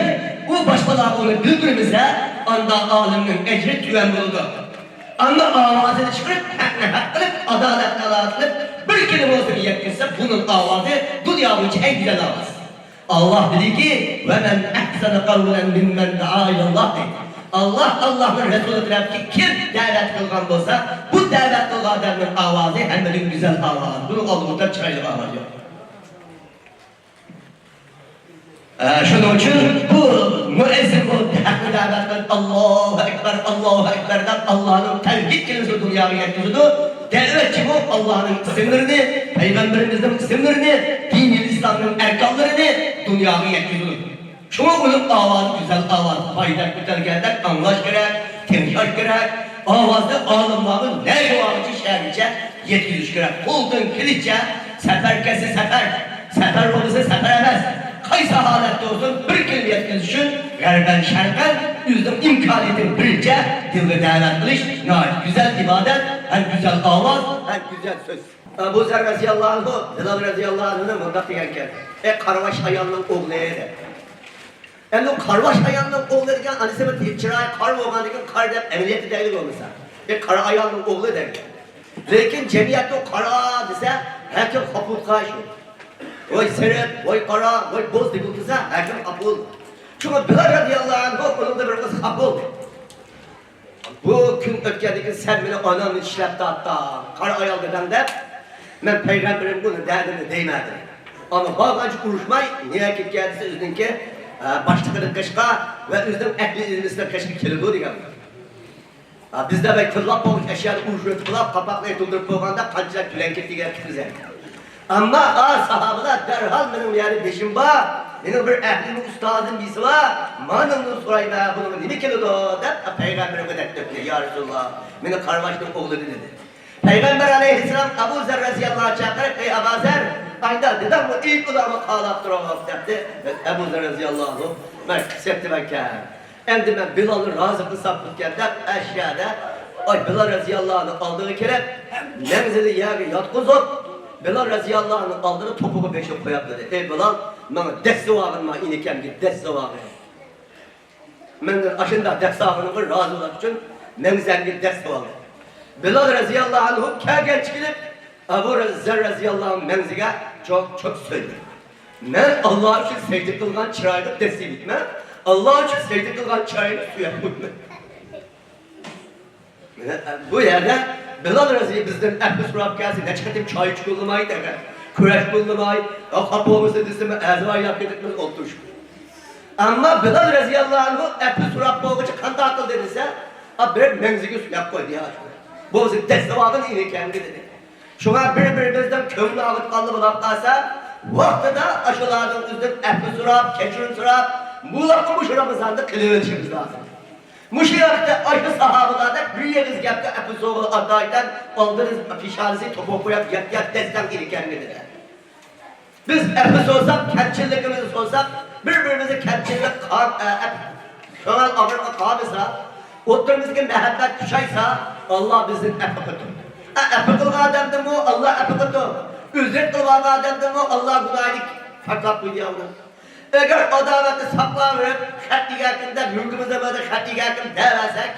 ئۇ باشقىلارغا ئۇنى بىلدۈرمىسە، ئاندا ئالىمنىڭ ئەجرى تۆۋەن بولىدۇ. ئەمما ئاۋازىنى چىقىرىپ، ھەقنى ھەق قىلىپ، ئادالەتنى ئادالەت قىلىپ، بىر كىلىمە بولسىمۇ يەتكۈزسە، بۇنىڭ ئاۋازى دۇنيا بويىچە ئەڭ گۈزەل ئاۋاز. ئاللا دېدىكى، «ومن أحسن قولا ممن دعا إلى الله» دەيدۇ. ئاللا، ئاللانىڭ رەسۇلى تەرەپتىن كىم دەۋەت قىلغان بولسا، بۇ دەۋەت قىلغان ئادەمنىڭ ئاۋازى ھەممىدىن گۈزەل ئاۋاز. بۇنىڭ ئالدىغا ئوخشاش چىرايلىق ئاۋاز يوق. ئە، شۇنىڭ ئۈچۈن بۇ مۇئەززىن بۇ ھەقنى دەۋەت قىلىپ، «ئاللاھۇ ئەكبەر، ئاللاھۇ ئەكبەر» دەپ، ئاللانىڭ تەۋھىد كەلىمىسىنى دۇنياغا يەتكۈزىدۇ. دەۋەتچىمۇ ئاللانىڭ ئىسىملىرىنى، پەيغەمبىرىمىزنىڭ ئىسىملىرىنى، دىنىي ئىسلامنىڭ ئەركانلىرىنى دۇنياغا يەتكۈزىدۇ. شۇڭا ئۇنىڭ ئاۋازى گۈزەل ئاۋاز، پايداق كۆتەرگەندەك ئاڭلاش كېرەك، تىڭشاش كېرەك. ئاۋازنى ئالىملارغا نەگە بارغىچە، شەھەرگىچە يەتكۈزۈش كېرەك. قولدىن كېلىشىچە، سەپەر كەلسە سەپەر، سەپەر بولمىسا سەپەر ئەمەس. قايسى ھالەتتە بولسۇن، بىر كېلىم يەتكۈزۈش ئۈچۈن غەربەن شەرقەن ئۆزىنىڭ ئىمكانىيىتىنى بىرچە دىلغا دەۋەت قىلىش ناھايىتى گۈزەل ئىبادەت، ھەم گۈزەل ئاۋاز، ھەم گۈزەل سۆز. ئەبۇ زەر رەزىياللاھۇ ئەنھۇ، بىلال رەزىياللاھۇ ئەنھۇنى مۇنداق دېگەنكەن، «ئەي قارىۋاش ئايالنىڭ ئوغلى» دەپ. ئەمدى قارىۋاش ئايالنىڭ ئوغلى دېگەن ئانىسى بىر چىرايى قارا بولغاندىكىن قارا دەپ ئەمەلىيەتتە دەيلى بولمىسا. ئەي قارا ئايالنىڭ ئوغلى دەيدۇ. لېكىن جەمئىيەتتە قارا دېسە، ھەركىم خاپا بولىدىغان شۇ. ۋاي سېرىق، ۋاي قارا، ۋاي بوز دېگىلى تۇرسا، ھەركىم خاپا بولىدۇ. شۇڭا بىلال رەزىياللاھۇ ئەنھۇ ئۇنىڭدا بىر قىز خاپا بولدى. بۇ كۈن ئۆتكەندىن كېيىن سەن مېنى ئانامنى چىشلەپ تارتتىڭ، قارا ئايال دېدىڭ دەپ، مەن پەيغەمبىرىمگە ئۇنى دەردىمنى دەيمەن دېدى. ئەمما بارغانچە ئۇرۇشماي، نېرى كېتىپ كەلسە ئۆزىنىڭكى، ئە، باشلىقىنىڭ قېشىغا ۋە ئۆزىنىڭ ئەھلى ئىلمىسىنىڭ قېشىغا كېلىدۇ دېگەن. ھە، بىزدە بەك تىللاپ بولغۇچ ئەشيانى ئۇرۇشۇپ قىلاپ، قاپاقنى ئېتىلدۈرۈپ بولغاندا قانچىلىك تۆلەڭ كەتتى دەپ كېتىمىز ئەمدى. ئەمما ئا ساھابىلەر دەرھال مېنىڭ يەنى بېشىم بار، مېنىڭ بىر ئەھلىم ئۇستازىم بىرسى بار، مانىڭدىن سورايمەن، بۇنىڭغا نېمە كېلىدۇ دەپ پەيغەمبىرىمگە دەپ دەپتۇ، يا رەسۇلاللا، مېنى قارىۋاشنىڭ ئوغلى دېدى. پەيغەمبەر ئەلەيھىسسالام ئەبۇ زەر رەزىياللاھۇ چاقىرىپ، ئەي ئەبا زەر، ئايدا دېدىڭمۇ ئېيىپ ئۇلارغا قالاپ تۇرۇپ دەپتۇ. ئەبۇ زەر رەزىياللاھۇ، مەن قىسەپتىمەنكەن. ئەمدى مەن بىلالنى رازى قىلسام بولىدىكەن دەپ، ئەشيەدە ئاي بىلال رەزىياللاھۇنىڭ ئالدىغا كېلىپ، مەڭزىنى يەرگە ياتقۇزۇپ، بىلال رەزىياللاھۇنىڭ ئالدىغا توپىغا بېشىنى قويۇپ دېدى: «ئەي بىلال، ماڭا دەسسىۋالغىن، ما ئىنىكەمگە دەسسىۋالغىن.» مەن ئاشۇنداق دەسسىۋالغىنىڭغا رازى بولۇش ئۈچۈن مەڭزەڭگە دەسسىۋالدىم. بىلال رەزىياللاھۇ ئەنھۇ كەلگەنچە كېلىپ، ئەبۇ زەر رەزىياللاھۇ ئەنھۇ مەڭزىگە چوڭ چوڭ سۆيدى. مەن ئاللا ئۈچۈن سەجدە قىلغان چىرايغا دەسسىۋېتىمەن، ئاللا ئۈچۈن سەجدە قىلغان چىراينى سۆيەپ قويىمەن. مانا بۇ يەردە بىلال رەزى بىزدىن ئەپۇ سوراپ كەلسە، نەچچە قېتىم چاي ئىچكىلىماي، دەگەن كۈرەشكىلىماي، خاپا بولمىسۇن دېسىمۇ، ئەزۋايلاپ كېتىپمىز ئولتۇرۇشۇپ. ئەمما بىلال رەزىياللاھۇ ئەنھۇ ئەپۇ سوراپ بولغۇچە قانداق قىلدى دېسە، ئا، بىر مەڭزىگە سۆيەپ قويدى يا. بولمىسا دەسسىۋالغىن ئىنىكەمگە دېدى. شۇڭا بىر-بىرىمىزنىڭ كۆڭلى ئاغرىتقانلىق بولۇپ قالسا، ۋاقتىدا ئاشۇلارنىڭ ئۆزىدىن ئەپۇ سوراپ، كەچۈرۈم سوراپ، مۇلۇققا مۇشۇ رامىزاندا قىلىۋېلىشىمىز لازىم. مۇشۇ ۋاقىتتا ئاشۇ ساھابىلاردەك بىر ئېغىز گەپكە ئەپۇ سوراپ ئاتايتەن، ئالدىنى پېشانىسى توپا قويۇپ، يات-يات دەستەڭ ئىنىكەمگە دېدى. بىز ئەپۇ سورىساق، كەمچىللىكىمىزنى سورىساق، بىر-بىرىمىزگە كەمچىللىك قال-، ئە، ئەپ-، كۆڭۈل ئاغرىقى قالمىسا، ئوتتۇرىمىزدىكى مەھەببەت كۈچەيسە، ئاللا بىزدىن ئەپۇ قىلىدۇ. ئە، ئەپۇ قىلغان ئادەمدىنمۇ ئاللا ئەپۇ قىلىدۇ. ئۆزرەت قىلىۋالغان ئادەمدىنمۇ ئاللا گۇناھىنى پاكلاپ قويىدۇ. ئەگەر ئاداۋەتنى ساقلاۋېرىپ، خەت يېگەنكىن دەپ، يۈرىكىمىزدە بىر خەت يېگەنكىن دەۋەرسەك،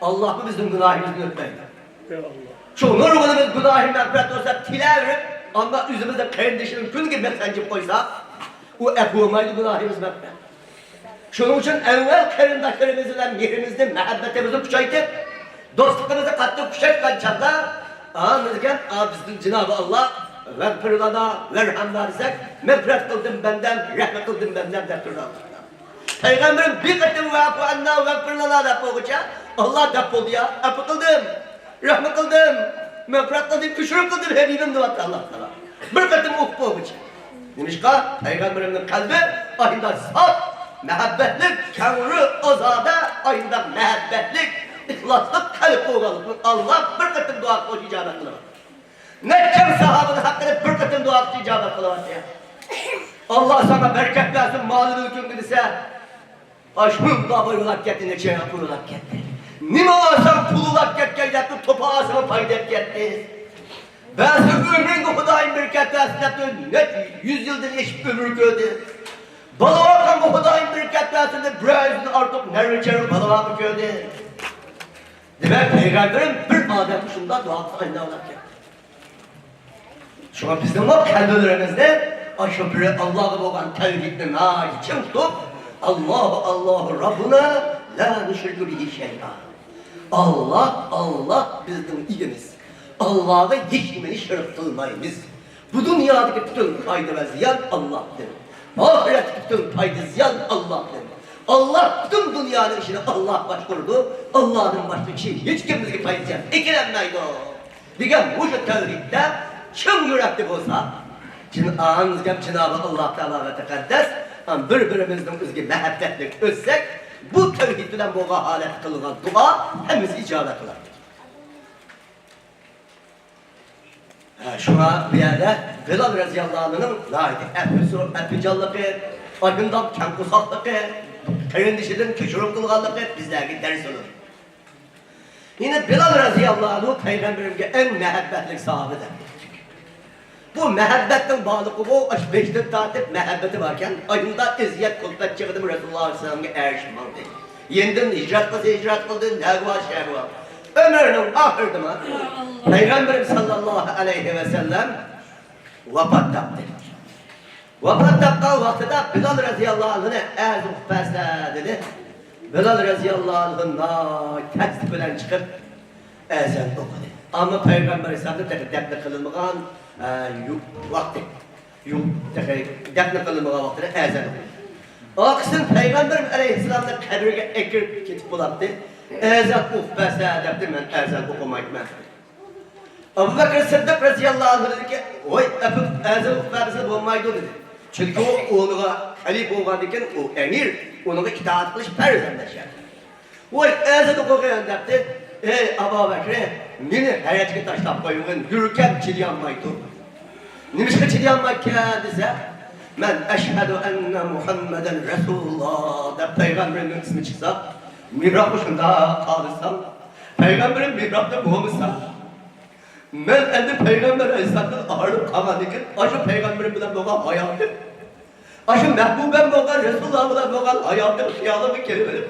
ئاللاھمۇ بىزنىڭ گۇناھىمىزنى ئۆتمەيدۇ. يا ئاللا. شۇ نۇرغۇنىمىز گۇناھى مەغپىرەت بولسا تىلەۋېرىپ، ئەمما ئۆزىمىزنىڭ قېرىندىشىنىڭ كۈنىگە بەك سانجىپ قويساق، ئۇ ئەپۇ بولمايدۇ، گۇناھىمىز مەغپىرەت. شۇنىڭ ئۈچۈن ئەۋۋەل قېرىنداشلىرىمىز بىلەن مېھرىمىزنى، مەھەببىتىمىزنى كۈچەيتىپ، دوستلۇقىمىزنى قاتتىق كۈچەيتكەن چاغدا، ئا، بىزگە، ئا، بىزدىن جىنابى ئاللا، «ۋەغپىر لەنا ۋەرھەمنا» دېسەك، «مەغپىرەت قىلدىم بەندەم، رەھمەت قىلدىم بەندەم» دەپ تۇرىدۇ. پەيغەمبىرىم بىر قېتىم «ۋەئفۇ ئەننا ۋەغپىر لەنا» دەپ بولغۇچە، ئاللا دەپ بولدى يا، ئەپۇ قىلدىم، رەھمەت قىلدىم، مەغپىرەت قىلدىم، كەچۈرۈم قىلدىم ھەبىبىم دەۋاتتى ئاللا تائالا. بىر قېتىم ئوقۇپ بولغۇچە. نېمىشقا؟ پەيغەمبىرىمنىڭ قەلبى ئاينىدا ساپ، مەھەببەتلىك، كەڭرى، ئازادە، ئاينىدا مەھەببەتلىك، ئىخلاسلىق قەلب بولغانلىقىنى ئاللا بىر قېتىم دۇئا قىلغۇچە ئىجابەت قىلىۋاتىدۇ. نەچچە ساھابىنىڭ ھەققىدە بىر قېتىم دۇئا قىلىپ ئىجابەت قىلىۋاتىدۇ. ئاللا ساڭا بەرىكەت بەرسۇن، مالى مۈلكۈڭگە دېسە، ئاشۇنداق بويلاپ كەتتى، نەچچە يىلغا قۇرۇلاپ كەتتى. نېمە ئالساڭ پۇل ئۇلاپ كەتكەن دەپتۇ، توپا ئالساڭ پايدا ئەپ كەتتى. بەزى ئۆمرۈڭگە خۇدايىم بەرىكەت بەرسۇن دەپتۇ، نەچچە يۈز يىلدىن ئېشىپ ئۆمۈر كۆردى. بالا باققانغا خۇدايىم بەرىكەت بەرسۇن دەپ، بىر يۈزدىن ئارتۇق نەۋرە چەۋرە بالا باققا كۆردى. دېمەك، پەيغەمبىرىم بىر ئادەم شۇنداق دۇئا قىلىپ ئايلانغان ئىكەن. شۇڭا بىزنىڭمۇ قەلبلىرىمىزنى ئاشۇ بىر ئاللاغا بولغان تەۋھىدنى ناھايىتى چىڭ تۇتۇپ، «ئاللاھۇ، ئاللاھۇ رەببۇنا لا نۇشرىكۇ بىھى شەيئا.» ئاللا، ئاللا بىزنىڭ ئىگىمىز. ئاللاغا ھېچنېمىنى شېرىك قىلمايمىز. بۇ دۇنيادىكى پۈتۈن پايدا ۋە زىيان ئاللاھتىن. ئاخىرەتتىكى پۈتۈن پايدا زىيان ئاللاھتىن. ئاللا پۈتۈن دۇنيانىڭ ئىشىنى ئاللا باشقۇرىدۇ. ئاللادىن باشقا كىشى ھېچكىم بىزگە پايدا زىيان ئەكېلەلمەيدۇ، دېگەن مۇشۇ تەۋھىدتە چىڭ يۈرەكتە بولسا، جىن-، ئانىمىز گەپ جىنابى ئاللا تائالا ۋە تەقەددەس، بىر-بىرىمىزنىڭ ئۆزىگە مەھەببەتلىك ئۆتسەك، بۇ تەۋھىد بىلەن بولغان ھالەتتە قىلىنغان دۇئا ھەممىسى ئىجابەت قىلىدۇ. ھە، شۇڭا بۇ يەردە بىلال رەزىياللاھۇ ئەنھۇنىڭ ناھايىتى ئەپۇ-، ئەپۇچانلىقى، ئاشۇنداق كەڭ قورساقلىقى، قېرىندىشىدىن كەچۈرۈم قىلغانلىقى بىزلەرگە دەرس بولىدۇ. يەنە بىلال رەزىياللاھۇ ئەنھۇ پەيغەمبىرىمگە ئەڭ مەھەببەتلىك ساھابە دەپ. بۇ مەھەببەتنىڭ بارلىقىغۇ ئاشۇ بەشتىن تارتىپ مەھەببىتى باركەن، ئاشۇنداق ئەزىيەت كۈلپەت چېغىدىمۇ رەسۇلۇللاھ ئەلەيھىسسالامغا ئەگىشىپ ماڭدى. يېنىدىن ھىجرەت قىلسا ھىجرەت قىلدى، نەگە بارسا شەگە باردى. ئۆمرىنىڭ ئاخىرىدىمۇ پەيغەمبىرىمىز ساللاللاھۇ ئەلەيھى ۋەسەللەم ۋاپات تاپتى. ۋاپات تاپقان ۋاقتىدا بىلال رەزىياللاھۇ ئەنھۇنى ئەزان ئوقۇپ بەرسە دېدى. بىلال رەزىياللاھۇ ئەنھۇ ناھايىتى تەسلىم بىلەن چىقىپ ئەزان ئوقۇدى. ئەمما پەيغەمبەر ئەلەيھىسسالامنى تېخى دەپنە قىلىنمىغان، ئە، يۇ-، ۋاقتى. يۇ-، تېخى دەپنە قىلىنمىغان ۋاقتىدا ئەزان ئوقۇدى. ئارقىسىدىن پەيغەمبەر ئەلەيھىسسالامنى قەبرىگە ئەكىرىپ كېتىپ بولاتتى. ئەزان ئوقۇپ بەرسە دەپتۇ، مەن ئەزان ئوقۇمايمەن. ئەبۇ بەكرى سىددىق رەزىياللاھۇ ئەنھۇ دېدىكى، ۋاي، ئەپۇ-، ئەزان ئوقۇپ بەرمىسە بولمايدۇ دېدى. چۈنكى ئۇ ئۇنىڭغا خەلىپە بولغاندىكىن ئۇ ئەمىر، ئۇنىڭغا ئىتائەت قىلىش پەرز ئەمەس. ۋاي، ئەزان ئوقۇغىن دەپتۇ. ئەي ئەبۇ بەكرى، مېنى ھەيەتكە تاشلاپ قويمىغىن، يۈرىكىم چىدىيالمايدۇ. نېمىشقا چىدىيالمايدىكەن دېسە، مەن «ئەشھەدۇ ئەننە مۇھەممەدەن رەسۇلۇللا» دەپ پەيغەمبىرىمنىڭ ئىسمى چىقسا، مېھرابقا شۇنداق قارىسام، پەيغەمبىرىم مېھرابتا بولمىسا، مەن ئەمدى پەيغەمبەر ئەلەيھىسسالامدىن ئايرىلىپ قالغاندىن كېيىن، ئاشۇ پەيغەمبىرىم بىلەن بولغان ھاياتىم، ئاشۇ مەھبۇبەم بولغان رەسۇلۇللا بىلەن بولغان ھاياتىم خىيالىمغا كېلىۋېرىپ،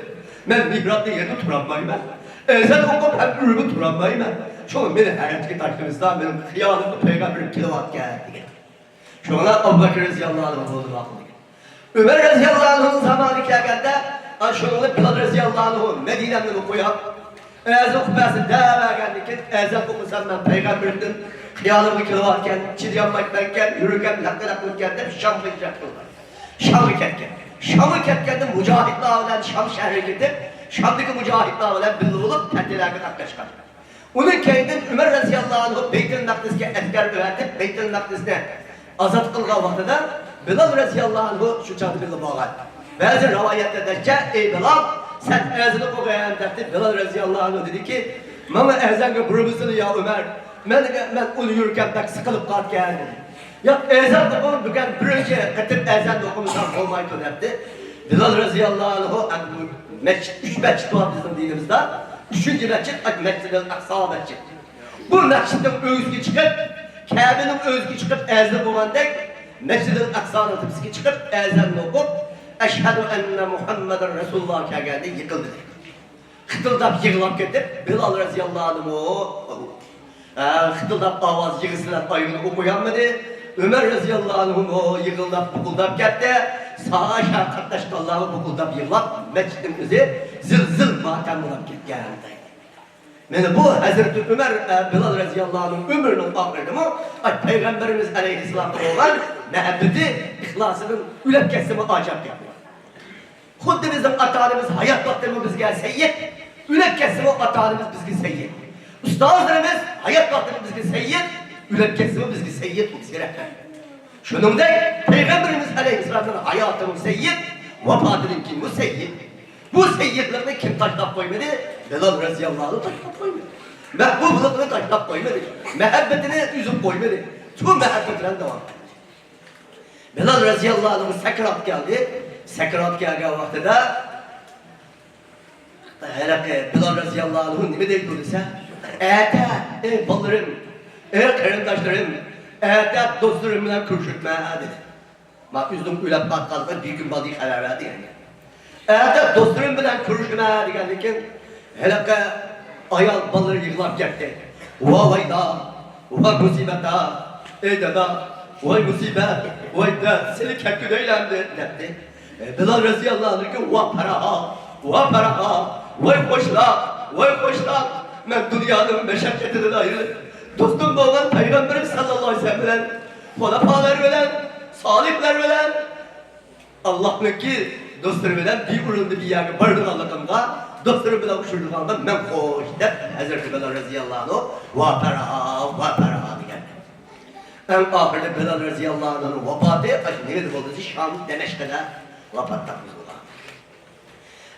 مەن مېھرابتا يەنە تۇرالمايمەن. ئەزان ئوقۇپ ھەم ئۆيگە تۇرالمايمەن. شۇڭا مېنى ھەرەتكە تاشلىمىسا، مېنىڭ خىيالىمغا پەيغەمبىرىم كېلىۋاتىدىكەن، دېگەن. شۇڭا ئەبۇ بەكرى رەزىياللاھۇ ئەنھۇ بولدى ماقۇل دېگەن. ئۆمەر رەزىياللاھۇ ئەنھۇنىڭ زامانى كەلگەندە، ئاشۇنىڭ بىلال رەزىياللاھۇ ئەنھۇ مەدىنەمنى قويۇپ، ئەزان ئوقۇپ بەرسۇن دەۋەرگەندىن كېيىن، ئەزان ئوقۇسام مەن پەيغەمبىرىمدىن خىيالىمغا كېلىۋاتىكەن، چىدىيالمايمەنكەن، يۈرىكىم لەققىلەق بولىدىكەن دەپ شامغا ھىجرەت قىلغان. شامغا كەتكەن. شامغا كەتكەندە مۇجاھىدلار بىلەن شام شەھىرىگە كېتىپ، شامدىكى مۇجاھىدلار بىلەن بىللە بولۇپ پەتھلەرگە قاتناشقان. ئۇنىڭ كەينىدىن ئۆمەر رەزىياللاھۇ ئەنھۇ بەيتۇل مەقدىسكە ئەسكەر ئەۋەتىپ، بەيتۇل مەقدىسنى ئازاد قىلغان ۋاقتىدا بىلال رەزىياللاھۇ ئەنھۇ شۇ چاغدا بىللە بولغان. بەزى رىۋايەتلەردە، «ئەي بىلال، سەن ئەزان ئوقۇغىن» دەپتۇ. بىلال رەزىياللاھۇ ئەنھۇ دېدىكى، «ماڭا ئەزانغا بۇيرۇمىسىلا يا ئۆمەر، مەن، مەن ئۇنى يۈرىكىم بەك سىقىلىپ قالىدىكەن» دېدى. «ياق، ئەزان ئوقۇغىن، بۈگۈن بىرىنچى قېتىم ئەزان ئوقۇمىساڭ بولمايدۇ» دەپتۇ. بىلال رەزىياللاھۇ ئەنھۇ، ئەمدى بۇ مەسچىت، ئۈچ مەسچىت بار بىزنىڭ دىنىمىزدا. ئۈچىنچى مەسچىت، مەسجىدىل ئەقسا مەسچىت. بۇ مەسچىتنىڭ ئۆگزىگە چىقىپ، كەبىنىڭ ئۆگزىگە چىقىپ ئەزان قىلغاندەك، مەسجىدىل ئەقسانىڭ تۆپىسىگە چىقىپ ئەزاننى ئوقۇپ، «ئەشھەدۇ ئەننە مۇھەممەدەن رەسۇلۇللا» كەلگەندە يىقىلدى. قىتىلداپ يىغلاپ كېتىپ، بىلال رەزىياللاھۇ ئەنھۇ، ئە، قىتىلداپ ئاۋاز يىغىسى بىلەن ئايىغىنى قويالمىدى. ئۆمەر رەزىياللاھۇ ئەنھۇمۇ يىغلاپ بۇقۇلداپ كەتتى. ساھاشا قاتناشقانلارمۇ بۇقۇلداپ يىغلاپ، مەسچىتنىڭ ئۆزى زىل-زىل ماتەم بولۇپ كەتكەن. مانا بۇ ھەزرىتى ئۆمەر، ئە، بىلال رەزىياللاھۇ ئەنھۇ ئۆمرىنىڭ ئاخىرىدىمۇ، ئاي، پەيغەمبىرىمىز ئەلەيھىسسالامغا بولغان مەھەببىتى، ئىخلاسىدىن ئۆلۈپ كەتسىمۇ ئاجاب كەتمەيدۇ. خۇددى بىزنىڭ ئاتا-ئانىمىز ھايات ۋاقتىمۇ بىزگە سەييىد، ئۆلۈپ كەتسىمۇ ئاتا-ئانىمىز بىزگە سەييىد. ئۇستازلىرىمىز ھايات ۋاقتىمۇ بىزگە سەييىد، ئۆلۈپ كەتسىمۇ بىزگە سەييىد، بۇ بىزگە رەھمەت. شۇنىڭدەك پەيغەمبىرىمىز ئەلەيھىسسالامنىڭ ھاياتىمۇ سەييىد، ۋاپاتىدىن كېيىنمۇ سەييىد. بۇ سەييىدلىقنى كىم تاشلاپ قويمىدى؟ بىلال رەزىياللاھۇ تاشلاپ قويمىدى. مەھبۇبلۇقنى تاشلاپ قويمىدى. مەھەببىتىنى ئۈزۈپ قويمىدى. شۇ مەھەببەت بىلەن داۋام قىلدى. بىلال رەزىياللاھۇ ئەنھۇ سەكرات كەلدى. سەكرات كەلگەن ۋاقتىدا ھېلىقى بىلال رەزىياللاھۇ ئەنھۇ نېمە دەيدۇ دېسە، «ئەتە، ئەي بالىلىرىم، ئەي قېرىنداشلىرىم، ئەتە دوستلىرىم بىلەن كۆرۈشۈپمەن» دېدى. ما ئۆزىنىڭ ئۆلۈپ قالغانلىقىنى بىر كۈن بالدىن خەۋەر بەردى يەنە. «ئەتە دوستلىرىم بىلەن كۆرۈشىمەن» دېگەندىن كېيىن، ھېلىقى ئايال بالىلىرى يىغلاپ كەتتى. «ۋا ۋايدا، ۋا مۇسىبەتا، ئەي دادا، ۋاي مۇسىبەت، ۋاي دەرد، سېنى كەتكۈدەيلەمدى» دەپتۇ. بىلال رەزىياللاھۇ ئەنھۇ، «ۋا پاراھا، ۋا پاراھا، ۋاي خوشلاق، ۋاي خوشلاق، مەن دۇنيانىڭ مەشەققىتىدىن ئايرىلىپ، دوستۇم بولغان پەيغەمبىرىم ساللاللاھۇ ئەلەيھى ۋەسەللەم بىلەن، خۇلەپالار بىلەن، سالىھلار بىلەن، ئاللاھنىڭكى دوستلىرى بىلەن بىر ئورۇندا بىر يەرگە بارىدىغانلىقىمغا، دوستلىرىم بىلەن ئۇچرىشىدىغانلىقىمغا مەن خوش» دەپ، ھەزرىتى بىلال رەزىياللاھۇ ئەنھۇ، «ۋا پاراھا، ۋا پاراھا» دېگەن. ئەڭ ئاخىرىدا بىلال رەزىياللاھۇ ئەنھۇنىڭ ۋاپاتى ئاشۇ نېمىدە بولدى دېسە، شام دەمەشقىدە ۋاپات تاپقۇزۇلغان.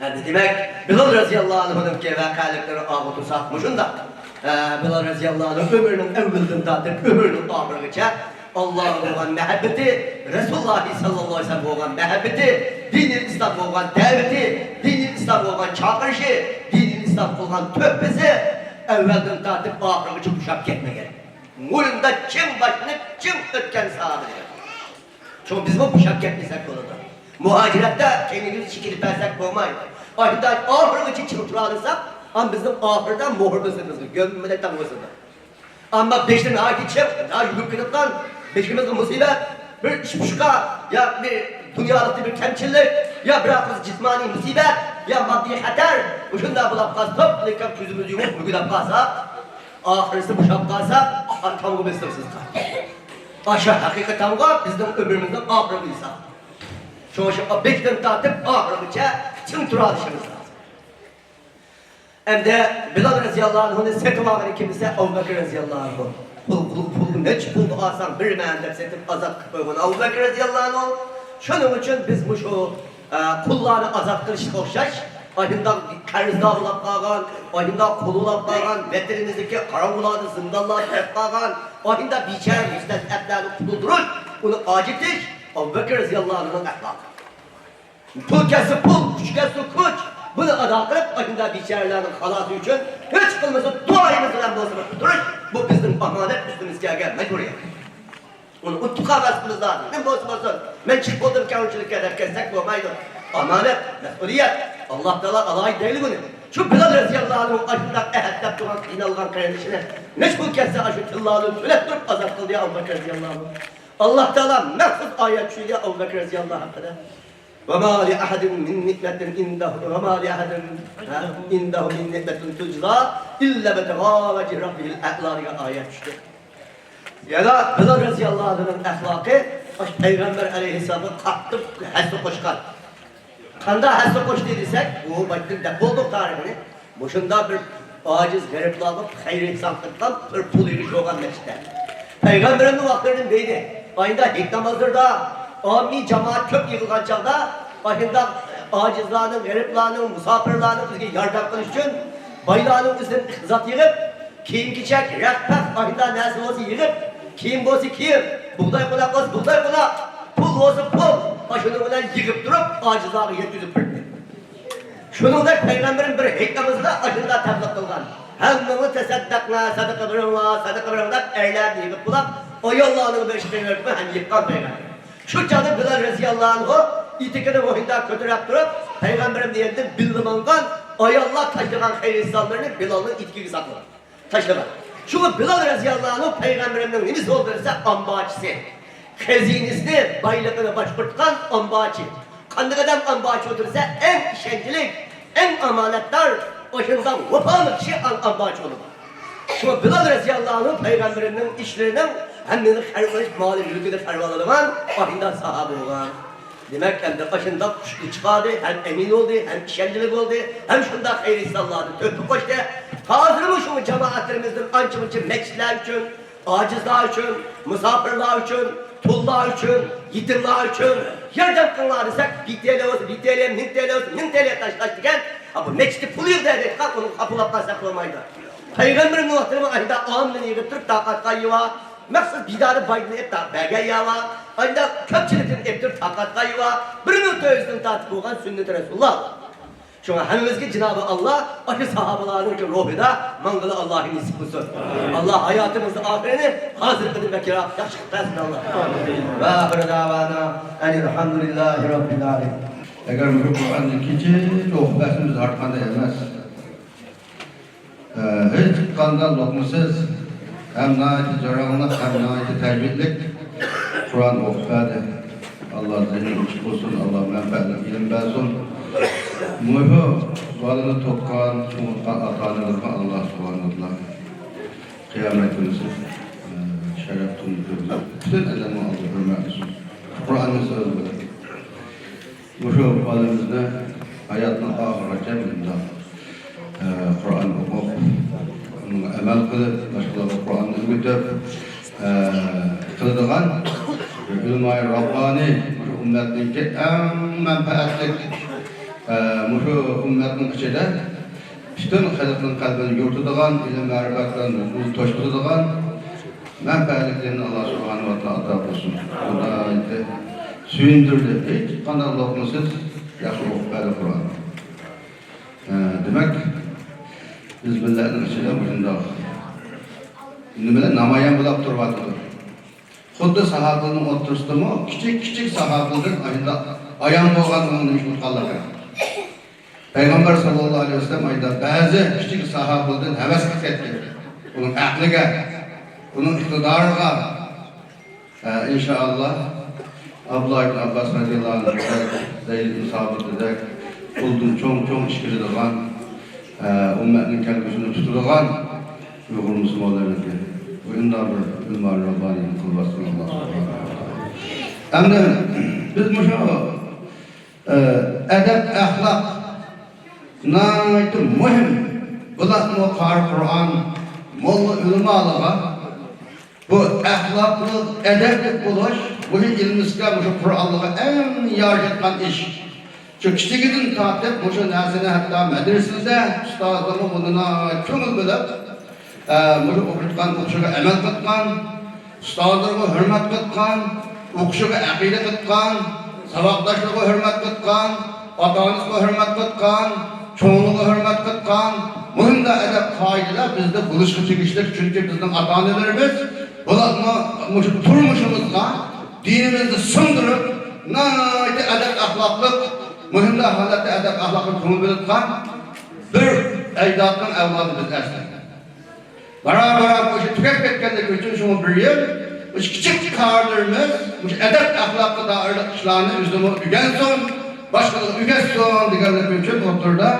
ئەمدى دېمەك، بىلال رەزىياللاھۇ ئەنھۇنىڭكى ۋەقەلىكلىرىنى ئاغا تۇرساق مۇشۇنداق. ئە، بىلال رەزىياللاھۇ ئەنھۇ ئۆمرىنىڭ ئەۋۋىلىدىن تارتىپ ئۆمرىنىڭ ئاخىرىغىچە ئاللاھقا بولغان مەھەببىتى، رەسۇلۇللاھى ساللاللاھۇ ئەلەيھى ۋەسەللەمگە بولغان مەھەببىتى، دىنىل ئىسلامغا بولغان دەۋىتى، دىنىل ئىسلامغا بولغان چاقىرىشى، دىنىل ئىسلامغا قىلغان تۆھپىسى ئەۋۋەلدىن تارتىپ ئاخىرىغىچە بوشاپ كەتمىگەن. مۇرۇندا چىڭ باشلىنىپ، چىڭ ئۆتكەن ساھەدە. شۇڭا بىزمۇ بوشاپ كەتمىسەك بولىدۇ. مۇھاجىرەتتە كەينىمىزگە چېكىنىپ بەرسەك بولمايدۇ. ئاشۇنداق ئاخىرغىچە چىڭ تۇرالىساق، ئاندىن بىزنىڭ ئاخىرىدا مۆھۈر بېسىلىمىزغا گۆممىدەك تاڭ بېسىلىدۇ. ئەمما بېشى ناھايىتى چىڭ، ناھايىتى يۈگۈپ كېتىدىغان، بېشىمىزغا مۇسىبەت، بىر ئىش پۇشقا، يا بىر دۇنيالىقتا بىر كەمچىلىك، يا بىر جىسمانىي مۇسىبەت، يا ماددىي خەتەر، مۇشۇنداق بولاپ قالسا، توپلىكاپ كۆزىمىزنى يۇمۇپ مۈگدەپ قالساق، ئاخىرسى بوشاپ قالسا، ئا، تامغا بېسىلىمىز قالىدۇ. ئاشۇ ھەقىقىي تامغا بىزنىڭ ئۆمرىمىزنىڭ ئاخىرىغا ھېساب. شۇڭا شۇ بېشىدىن تارتىپ ئاخىرىغىچە چىڭ تۇرالىشىمىز لازىم. ئەمدى بىلال رەزىياللاھۇ ئەنھۇنى سېتىۋالغىنى كىم دېسە، ئەبۇ بەكرى رەزىياللاھۇ ئەنھۇ. پۇل، پۇل، پۇل، نەچچە پۇلنى ئالساڭ بېرىمەن دەپ سېتىپ ئازاد قىلىپ قويغان ئەبۇ بەكرى رەزىياللاھۇ ئەنھۇ. شۇنىڭ ئۈچۈن بىز مۇشۇ، ئە، قۇللارنى ئازاد قىلىشقا ئوخشاش، ئاشۇنداق قەرزدار بولاپ قالغان، ئاشۇنداق قۇل بولاپ قالغان، ۋەتىنىمىزدىكى قاراۋۇللاردا، زىندانلاردا كېتىپ قالغان، ئاشۇنداق بىچارە مۇستەزئەپلەرنى قۇتۇلدۇرۇش، ئۇنى ئاجىتىش، ئەبۇ بەكرى رەزىياللاھۇ ئەنھۇنىڭ ئەخلاقى. پۇل كەلسە پۇل، كۈچ كەلسە كۈچ. بۇنى ئادا قىلىپ، ئاشۇنداق بىچارىلەرنىڭ خالاسى ئۈچۈن ھېچ قىلمىسا دۇئايىمىز بىلەن بولسا بىر تۇرۇش، بۇ بىزنىڭ ئامانەت، ئۈستىمىزگە كەلگەن مەجبۇرىيەت. ئۇنى ئۇنتۇپ قالماسلىقىمىز لازىم. نېمە بولسا بولسۇن، مەن چىقىپ بولدۇم كەڭچىلىككە دەپ كەتسەك بولمايدۇ. ئامانەت، مەسئۇلىيەت. ئاللاھ تائالا ئالاھىدە دەيدۇ بۇنى. شۇ بىلال رەزىياللاھۇ ئەنھۇ ئاشۇنداق ئەھەت دەپ تۇرغان قىينالغان قېرىندىشىنى نەچچە پۇل كەلسە ئاشۇ تىللانى تۆلەپ تۇرۇپ ئازاد قىلدى ئەبۇ بەكرى رەزىياللاھۇ ئەنھۇ. ئاللاھ تائالا مەخسۇس ئايەت چۈشۈردى ئەبۇ بەكرى رەزىياللاھۇ ھەققىدە. وما لأحد من نعمة عنده، وما لأحد عنده من نعمة تجزى إلا ابتغاء وجه ربه الأعلى دېگەن ئايەت چۈشتى. يەنە بىلال رەزىياللاھۇ ئەنھۇنىڭ ئەخلاقى پەيغەمبەر ئەلەيھىسسالامغا قاتتىق ھەسسە قوشقان. قانداق ھەسسە قوشتى دېسەك، ئۇ باشتىن دەپ بولدۇق تارىخىنى. مۇشۇنداق بىر ئاجىز غېرىبلارغا خەير ئېھسان قىلغان بىر پۇل يىغىش بولغان مەسچىتتە. پەيغەمبىرىمنىڭ ۋاقتىدىن بەيدى، ئايدا ھېيت نامازلىرىدا ئاممىي جامائەت كۆپ يىغىلغان چاغدا، ئاشۇنداق ئاجىزلارنىڭ، غېرىبلارنىڭ، مۇساپىرلارنىڭ ئۆزىگە ياردەم قىلىش ئۈچۈن بايلارنىڭ ئۆزىدىن ئىقتىساد يىغىپ، كىيىم-كېچەك، رەق-پەق، ئاشۇنداق نەرسە بولسا يىغىپ، كىيىم بولسا كىيىم، بۇغداي قوناق بولسا بۇغداي قوناق، پۇل بولسا پۇل، ئاشۇنىڭ بىلەن يىغىپ تۇرۇپ ئاجىزلارغا يەتكۈزۈپ بەردى. شۇنىڭدەك پەيغەمبىرىم بىر ھېيت نامىزىدا ئاشۇنداق تەبلىغ قىلغان. ھەممىڭلار تەسەددەقنا، سەدىقە بېرىڭلار، سەدىقە بېرىڭلار دەپ ئەرلەرنى يىغىپ بولاپ، ئاياللارنىڭ بېشىغا قويۇپ ھەم يىغقان پەيغەمبەر. شۇ چاغدا بىلال رەزىياللاھۇ ئەنھۇ ئېتىكىنى مۇشۇنداق كۆتۈرۈپ تۇرۇپ، پەيغەمبىرىم دېگەندىن بىللە ماڭغان ئاياللار تاشلىغان خەير ئېھسانلىرىنى بىلالنىڭ ئېتىكىگە ساقلىغان. تاشلىغان. شۇڭا بىلال رەزىياللاھۇ ئەنھۇ پەيغەمبىرىمنىڭ نېمىسى بولدى دېسە، ئامبارچىسى. خەزىنىسىنى، بايلىقىنى باشقۇرتقان ئامبارچى. قانداق ئادەم ئامبارچى ئولتۇرسا، ئەڭ ئىشەنچلىك، ئەڭ ئامانەتدار، ئاشۇنداق ۋاپالىق كىشى ئام-، ئامبارچى بولىدۇ. شۇڭا بىلال رەزىياللاھۇ ئەنھۇ پەيغەمبىرىمنىڭ ئىشلىرىنىڭ ھەممىنى خەير قىلىش، مالى مۈلكىنى خەير ئالىدىغان ئاشۇنداق ساھابە بولغان. دېمەك، ئەمدى ئاشۇنداق ئۇچتى چىقاردى، ھەم ئەمىن بولدى، ھەم ئىشەنچلىك بولدى، ھەم شۇنداق خەير ئېھسانلارنى تۆھپە قوشتى. ھازىرمۇ شۇ جامائەتلىرىمىزدىن ئانچە-مۇنچە مەسچىتلەر ئۈچۈن، ئاجىزلار ئۈچۈن، مۇساپىرلار ئۈچۈن، تۇللار ئۈچۈن، يېتىملار ئۈچۈن ياردەم قىلىڭلار دېسەك، بىر تىيىن بولسا بىر تىيىن، مىڭ تىيىن بولسا مىڭ تىيىن تاشلاش دېگەن، ھا، بۇ مەسچىتتە پۇل يىغدى دەيدىغان، ئۇنىڭ قاپىلاپ قالساق بولمايدۇ. پەيغەمبىرىمنىڭ ۋاقتىدا ئاشۇنداق ئاممىنى يىغىپ تۇرۇپ، تارقاتقان يېرى بار. مەخسۇس بىدارى بايدىن ئېيتتا بەرگەن يەر بار. ئانداق كۆپچىلىكتىن ئېيتتۇرۇپ تارقاتقان يېرى بار. بىر مىڭ تۆت يۈزدىن تارتىپ بولغان سۈننىتى رەسۇلۇللا. شۇڭا ھەممىمىزگە جىنابى ئاللا ئاشۇ ساھابىلارنىڭكى روھىدا ماڭغىلى ئاللا نېسىپ قىلسۇن. ئاللا ھاياتىمىزنىڭ ئاخىرىنى ھازىرقىدىن بەكرەك ياخشى قىلىپ بەرسۇن ئاللا. ۋە ئاخىرۇ دەۋانا ئەنىل ھەمدۇلىللاھى رەببىل ئالەمىن. ئەگەر مۇشۇ قۇرئاننى كېچىچە ئوقۇپ بەرسىمىز ھەرقانداق ئەمەس. ئە، ھېچقانداق لوقمىسىز، ھەم ناھايىتى جاراڭلىق، ھەم ناھايىتى تەجۋىدلىك قۇرئان ئوقۇپ بەردى. ئاللا زېھنى ئوچۇق قىلسۇن، ئاللا مەنپەئەتلىك ئىلىم بەرسۇن. مۇشۇ بالىنى تۇغقان، چوڭىتقان ئاتا-ئانىلىرىغا ئاللا سۇبھانەھۇ ۋە تائالا قىيامەت كۈنى، ئە، شەرەپ تۇنجۇقىدۇ. پۈتۈن ئادەمنىڭ ئالدىدا ھۆرمەت قىلسۇن. قۇرئاننى سۆزلىدى. مۇشۇ بالىمىزنى ھاياتنىڭ ئاخىرىغىچە مۇنداق، ئە، قۇرئان ئوقۇپ، ئۇنىڭغا ئەمەل قىلىپ، باشقىلارغا قۇرئاننى ئۆگىتىپ، ئە، قىلىدىغان ئۆلىمائى راببانى، مۇشۇ ئۈممەتنىڭكى ئەڭ مەنپەئەتلىك، ئە، مۇشۇ ئۈممەتنىڭ ئىچىدە پۈتۈن خەلقنىڭ قەلبىنى يورۇتىدىغان، ئىلىم-مەرىپەت بىلەن نۇر توشتۇرىدىغان مەنپەئەتلىكلىرىنى ئاللا سۇبھانەھۇ ۋە تائالا ئاتا قىلسۇن. خۇدايىم سۆيۈندۈردى. ھېچقانداق لوقمىسىز ياخشى ئوقۇپ بەردى قۇرئان. ھە، دېمەك، بىز مىللەتنىڭ ئىچىدە مۇشۇنداق نېمىلەر نامايان بولاپ تۇرۇۋاتىدۇ. خۇددى ساھابىلەرنىڭ ئوتتۇرىسىدىمۇ كىچىك، كىچىك ساھابىلەردىن ئايان بولغان ئۇنىڭ نېمە ئىش ئۇنتقانلىقى. پەيغەمبەر ساللاللاھۇ ئەلەيھى ۋەسەللەم ئايدا بەزى كىچىك ساھابىلەردىن ھەۋەس قىلىپ كەتكەن. ئۇنىڭ ئەقلىگە، ئۇنىڭ ئىقتىدارىغا، ئە، ئىنشائاللا، ئابدۇللا ئىبن ئابباس رەزىياللاھۇ ئەنھۇدەك، زەيد ئىبن سابىتتەك، پۇلدىن چوڭ-چوڭ ئىش كۆرىدىغان، ئە، ئۈممەتنىڭ كەلگۈسىنى تۇتىدىغان ئۇيغۇر مۇسۇلمانلىرىنىڭكى بۇ ئۇنداق بىر ئىلمى راببانىينى قىلىۋاتسۇن ئاللا سۇبھانەھۇ ۋە تائالا. ئەمدى بىز مۇشۇ ئە، ئەدەپ-ئەخلاق ناھايىتى مۇھىم. بولۇپمۇ قارى قۇرئان، موللا ئۆلىمالىرىغا بۇ ئەخلاقلىق، ئەدەپلىك بولۇش مۇشۇ ئېلىمىزگە، مۇشۇ قۇرئانلىققا ئەڭ يارىشىدىغان ئىش. شۇ كىچىكىدىن تارتىپ مۇشۇ نەرسىنى ھەتتا مەدرىسىدە ئۇستازلىرىمۇ بۇنى ناھايىتى كۆڭۈل بۆلۈپ، ئە، مۇشۇ ئوقۇتقان ئوقۇشىغا ئەمەل قىلغان، ئۇستازلىرىغا ھۆرمەت قىلغان، ئوقۇشىغا ئەقىدە قىلىدىغان، ساۋاقداشلىرىغا ھۆرمەت قىلىدىغان، ئاتا-ئانىسىغا ھۆرمەت قىلىدىغان، چوڭلىرىغا ھۆرمەت قىلىدىغان مۇنداق ئەدەپ-قائىدىلەر بىزدە بولۇشقا تېگىشلىك، چۈنكى بىزنىڭ ئاتا-ئانىلىرىمىز بۇلارمۇ مۇشۇ تۇرمۇشىمىزغا، دىنىمىزنى سىڭدۈرۈپ، ناھايىتى ئەدەپ-ئەخلاقلىق، مۇشۇنداق ھالەتتە ئەدەپ-ئەخلاققا كۆڭۈل بۆلىدىغان بىر ئەجدادنىڭ ئەۋلادى بىز ئەسلى. بارا-بارا مۇشۇ تۈگەپ كەتكەندىكى ئۈچۈن شۇڭا بىر يىل مۇشۇ كىچىك كارلىرىمىز مۇشۇ ئەدەپ-ئەخلاققا دائىرلىق ئىشلارنى ئۆزىمۇ ئۆگەنسۇن، باشقىلارغا ئۆگەتسۇن دېگەنلىك ئۈچۈن ئوتتۇرىدا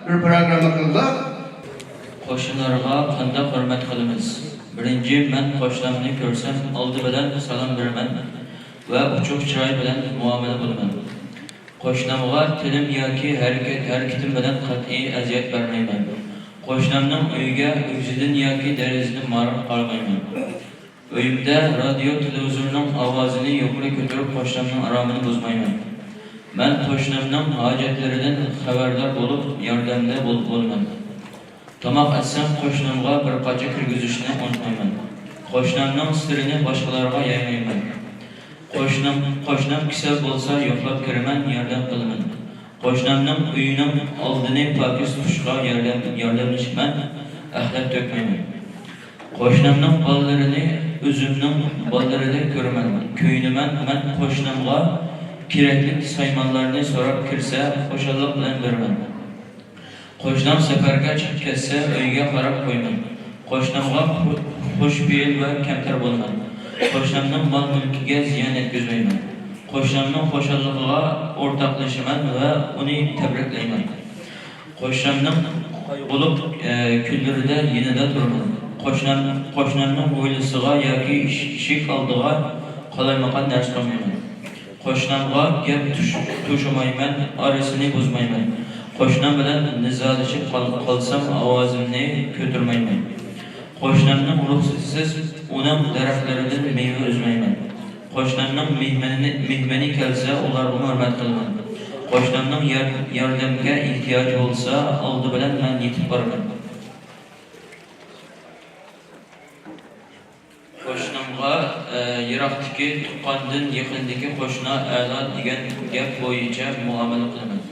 بىر پروگرامما قىلدۇق. قوشنىلارغا قانداق ھۆرمەت قىلىمىز؟ بىرىنچى، مەن قوشنامنى كۆرسەم، ئالدى بىلەن سالام بېرىمەن ۋە ئوچۇق چىراي بىلەن مۇئامىلە بولىمەن. قوشنامغا تىلىم ياكى ھەرىكەت، ھەرىكىتىم بىلەن قەتئىي ئەزىيەت بەرمەيمەن. قوشنامنىڭ ئۆيىگە ئۆگزىدىن ياكى دېرىزىدىن ماراپ قارىمايمەن. ئۆيۈمدە رادىيو، تېلېۋىزورنىڭ ئاۋازىنى يۇقىرى كۆتۈرۈپ، قوشنامنىڭ ئارامىنى بۇزمايمەن. مەن قوشنامنىڭ ھاجەتلىرىدىن خەۋەردار بولۇپ، ياردەمدە بول-، بولىمەن. تاماق ئەتسەم، قوشنامغا بىر قاچا كىرگۈزۈشنى ئۇنتۇمايمەن. قوشنامنىڭ سىرىنى باشقىلارغا يايمايمەن. قوشنام، قوشنام كېسەل بولسا، يوقلاپ كىرىمەن، ياردەم قىلىمەن. قوشنامنىڭ ئۆيىنىڭ ئالدىنى پاكىز تۇتۇشقا ياردەم، ياردەملىشىمەن، ئەخلەت تۆكمەيمەن. قوشنامنىڭ بالىلىرىنى ئۆزۈمنىڭ بالىلىرىدەك كۆرىمەن، كۆيۈنىمەن. مەن قوشنامغا كېرەكلىك سايمانلارنى سوراپ كىرسە، خۇشاللىق بىلەن بېرىمەن. قوشنام سەپەرگە چىقىپ كەتسە، ئۆيگە قاراپ قويىمەن. قوشنامغا خۇ-، خۇشپېئىل ۋە كەمتەر بولىمەن. قوشنامنىڭ مال-مۈلكىگە زىيان يەتكۈزمەيمەن. قوشنامنىڭ خۇشاللىقىغا ئورتاقلىشىمەن ۋە ئۇنى تەبرىكلەيمەن. قوشنامنىڭ قايغۇلۇق، ئە، كۈنلىرىدە يېنىدا تۇرىمەن. قوشنام، قوشنامنىڭ ھويلىسىغا ياكى ئىش-، ئىشىك ئالدىغا قالايمىقان نەرسە قويمايمەن. قوشنامغا گەپ توش-، توشۇمايمەن، ئارىسىنى بۇزمايمەن. قوشنام بىلەن نىزالىشىپ قال-، قالسام، ئاۋازىمنى كۆتۈرمەيمەن. قوشنامنىڭ رۇخسىتىسىز ئۇنىڭ دەرەخلىرىدىن مېۋە ئۈزمەيمەن. قوشنامنىڭ مېھمىنى، مېھمىنى كەلسە، ئۇلارغىمۇ ھۆرمەت قىلىمەن. قوشنامنىڭ يار-، ياردەمگە ئېھتىياجى بولسا، ئالدى بىلەن مەن يېتىپ بارىمەن. قوشنامغا، ئە، يىراقتىكى تۇغقاندىن يېقىندىكى قوشنا ئەلا دېگەن گەپ بويىچە مۇئامىلە قىلىمەن.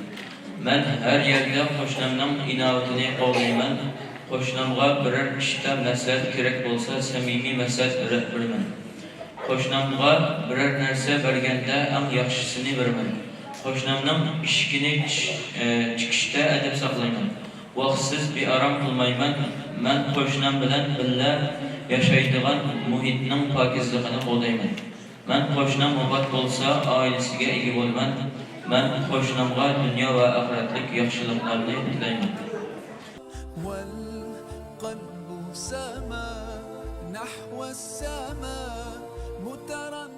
مەن ھەر يەردە قوشنامنىڭ ئىناۋىتىنى قوغدايمەن. قوشنامغا بىرەر ئىشتا مەسلىھەت كېرەك بولسا، سەمىمىي مەسلىھەت بېرە-، بېرىمەن. قوشنامغا بىرەر نەرسە بەرگەندە، ئەڭ ياخشىسىنى بېرىمەن. قوشنامنىڭ ئىشىكىنى چىش-، ئە، چېكىشتە ئەدەپ ساقلايمەن. ۋاقىتسىز بىئارام قىلمايمەن. مەن قوشنام بىلەن بىللە ياشايدىغان مۇھىتنىڭ پاكىزلىقىنى قوغدايمەن. مەن قوشنام ۋاپات بولسا، ئائىلىسىگە ئىگە بولىمەن. مەن قوشنامغا دۇنيا ۋە ئاخىرەتلىك ياخشىلىقلارنى تىلەيمەن. والقلب سما نحو السماء مترددا.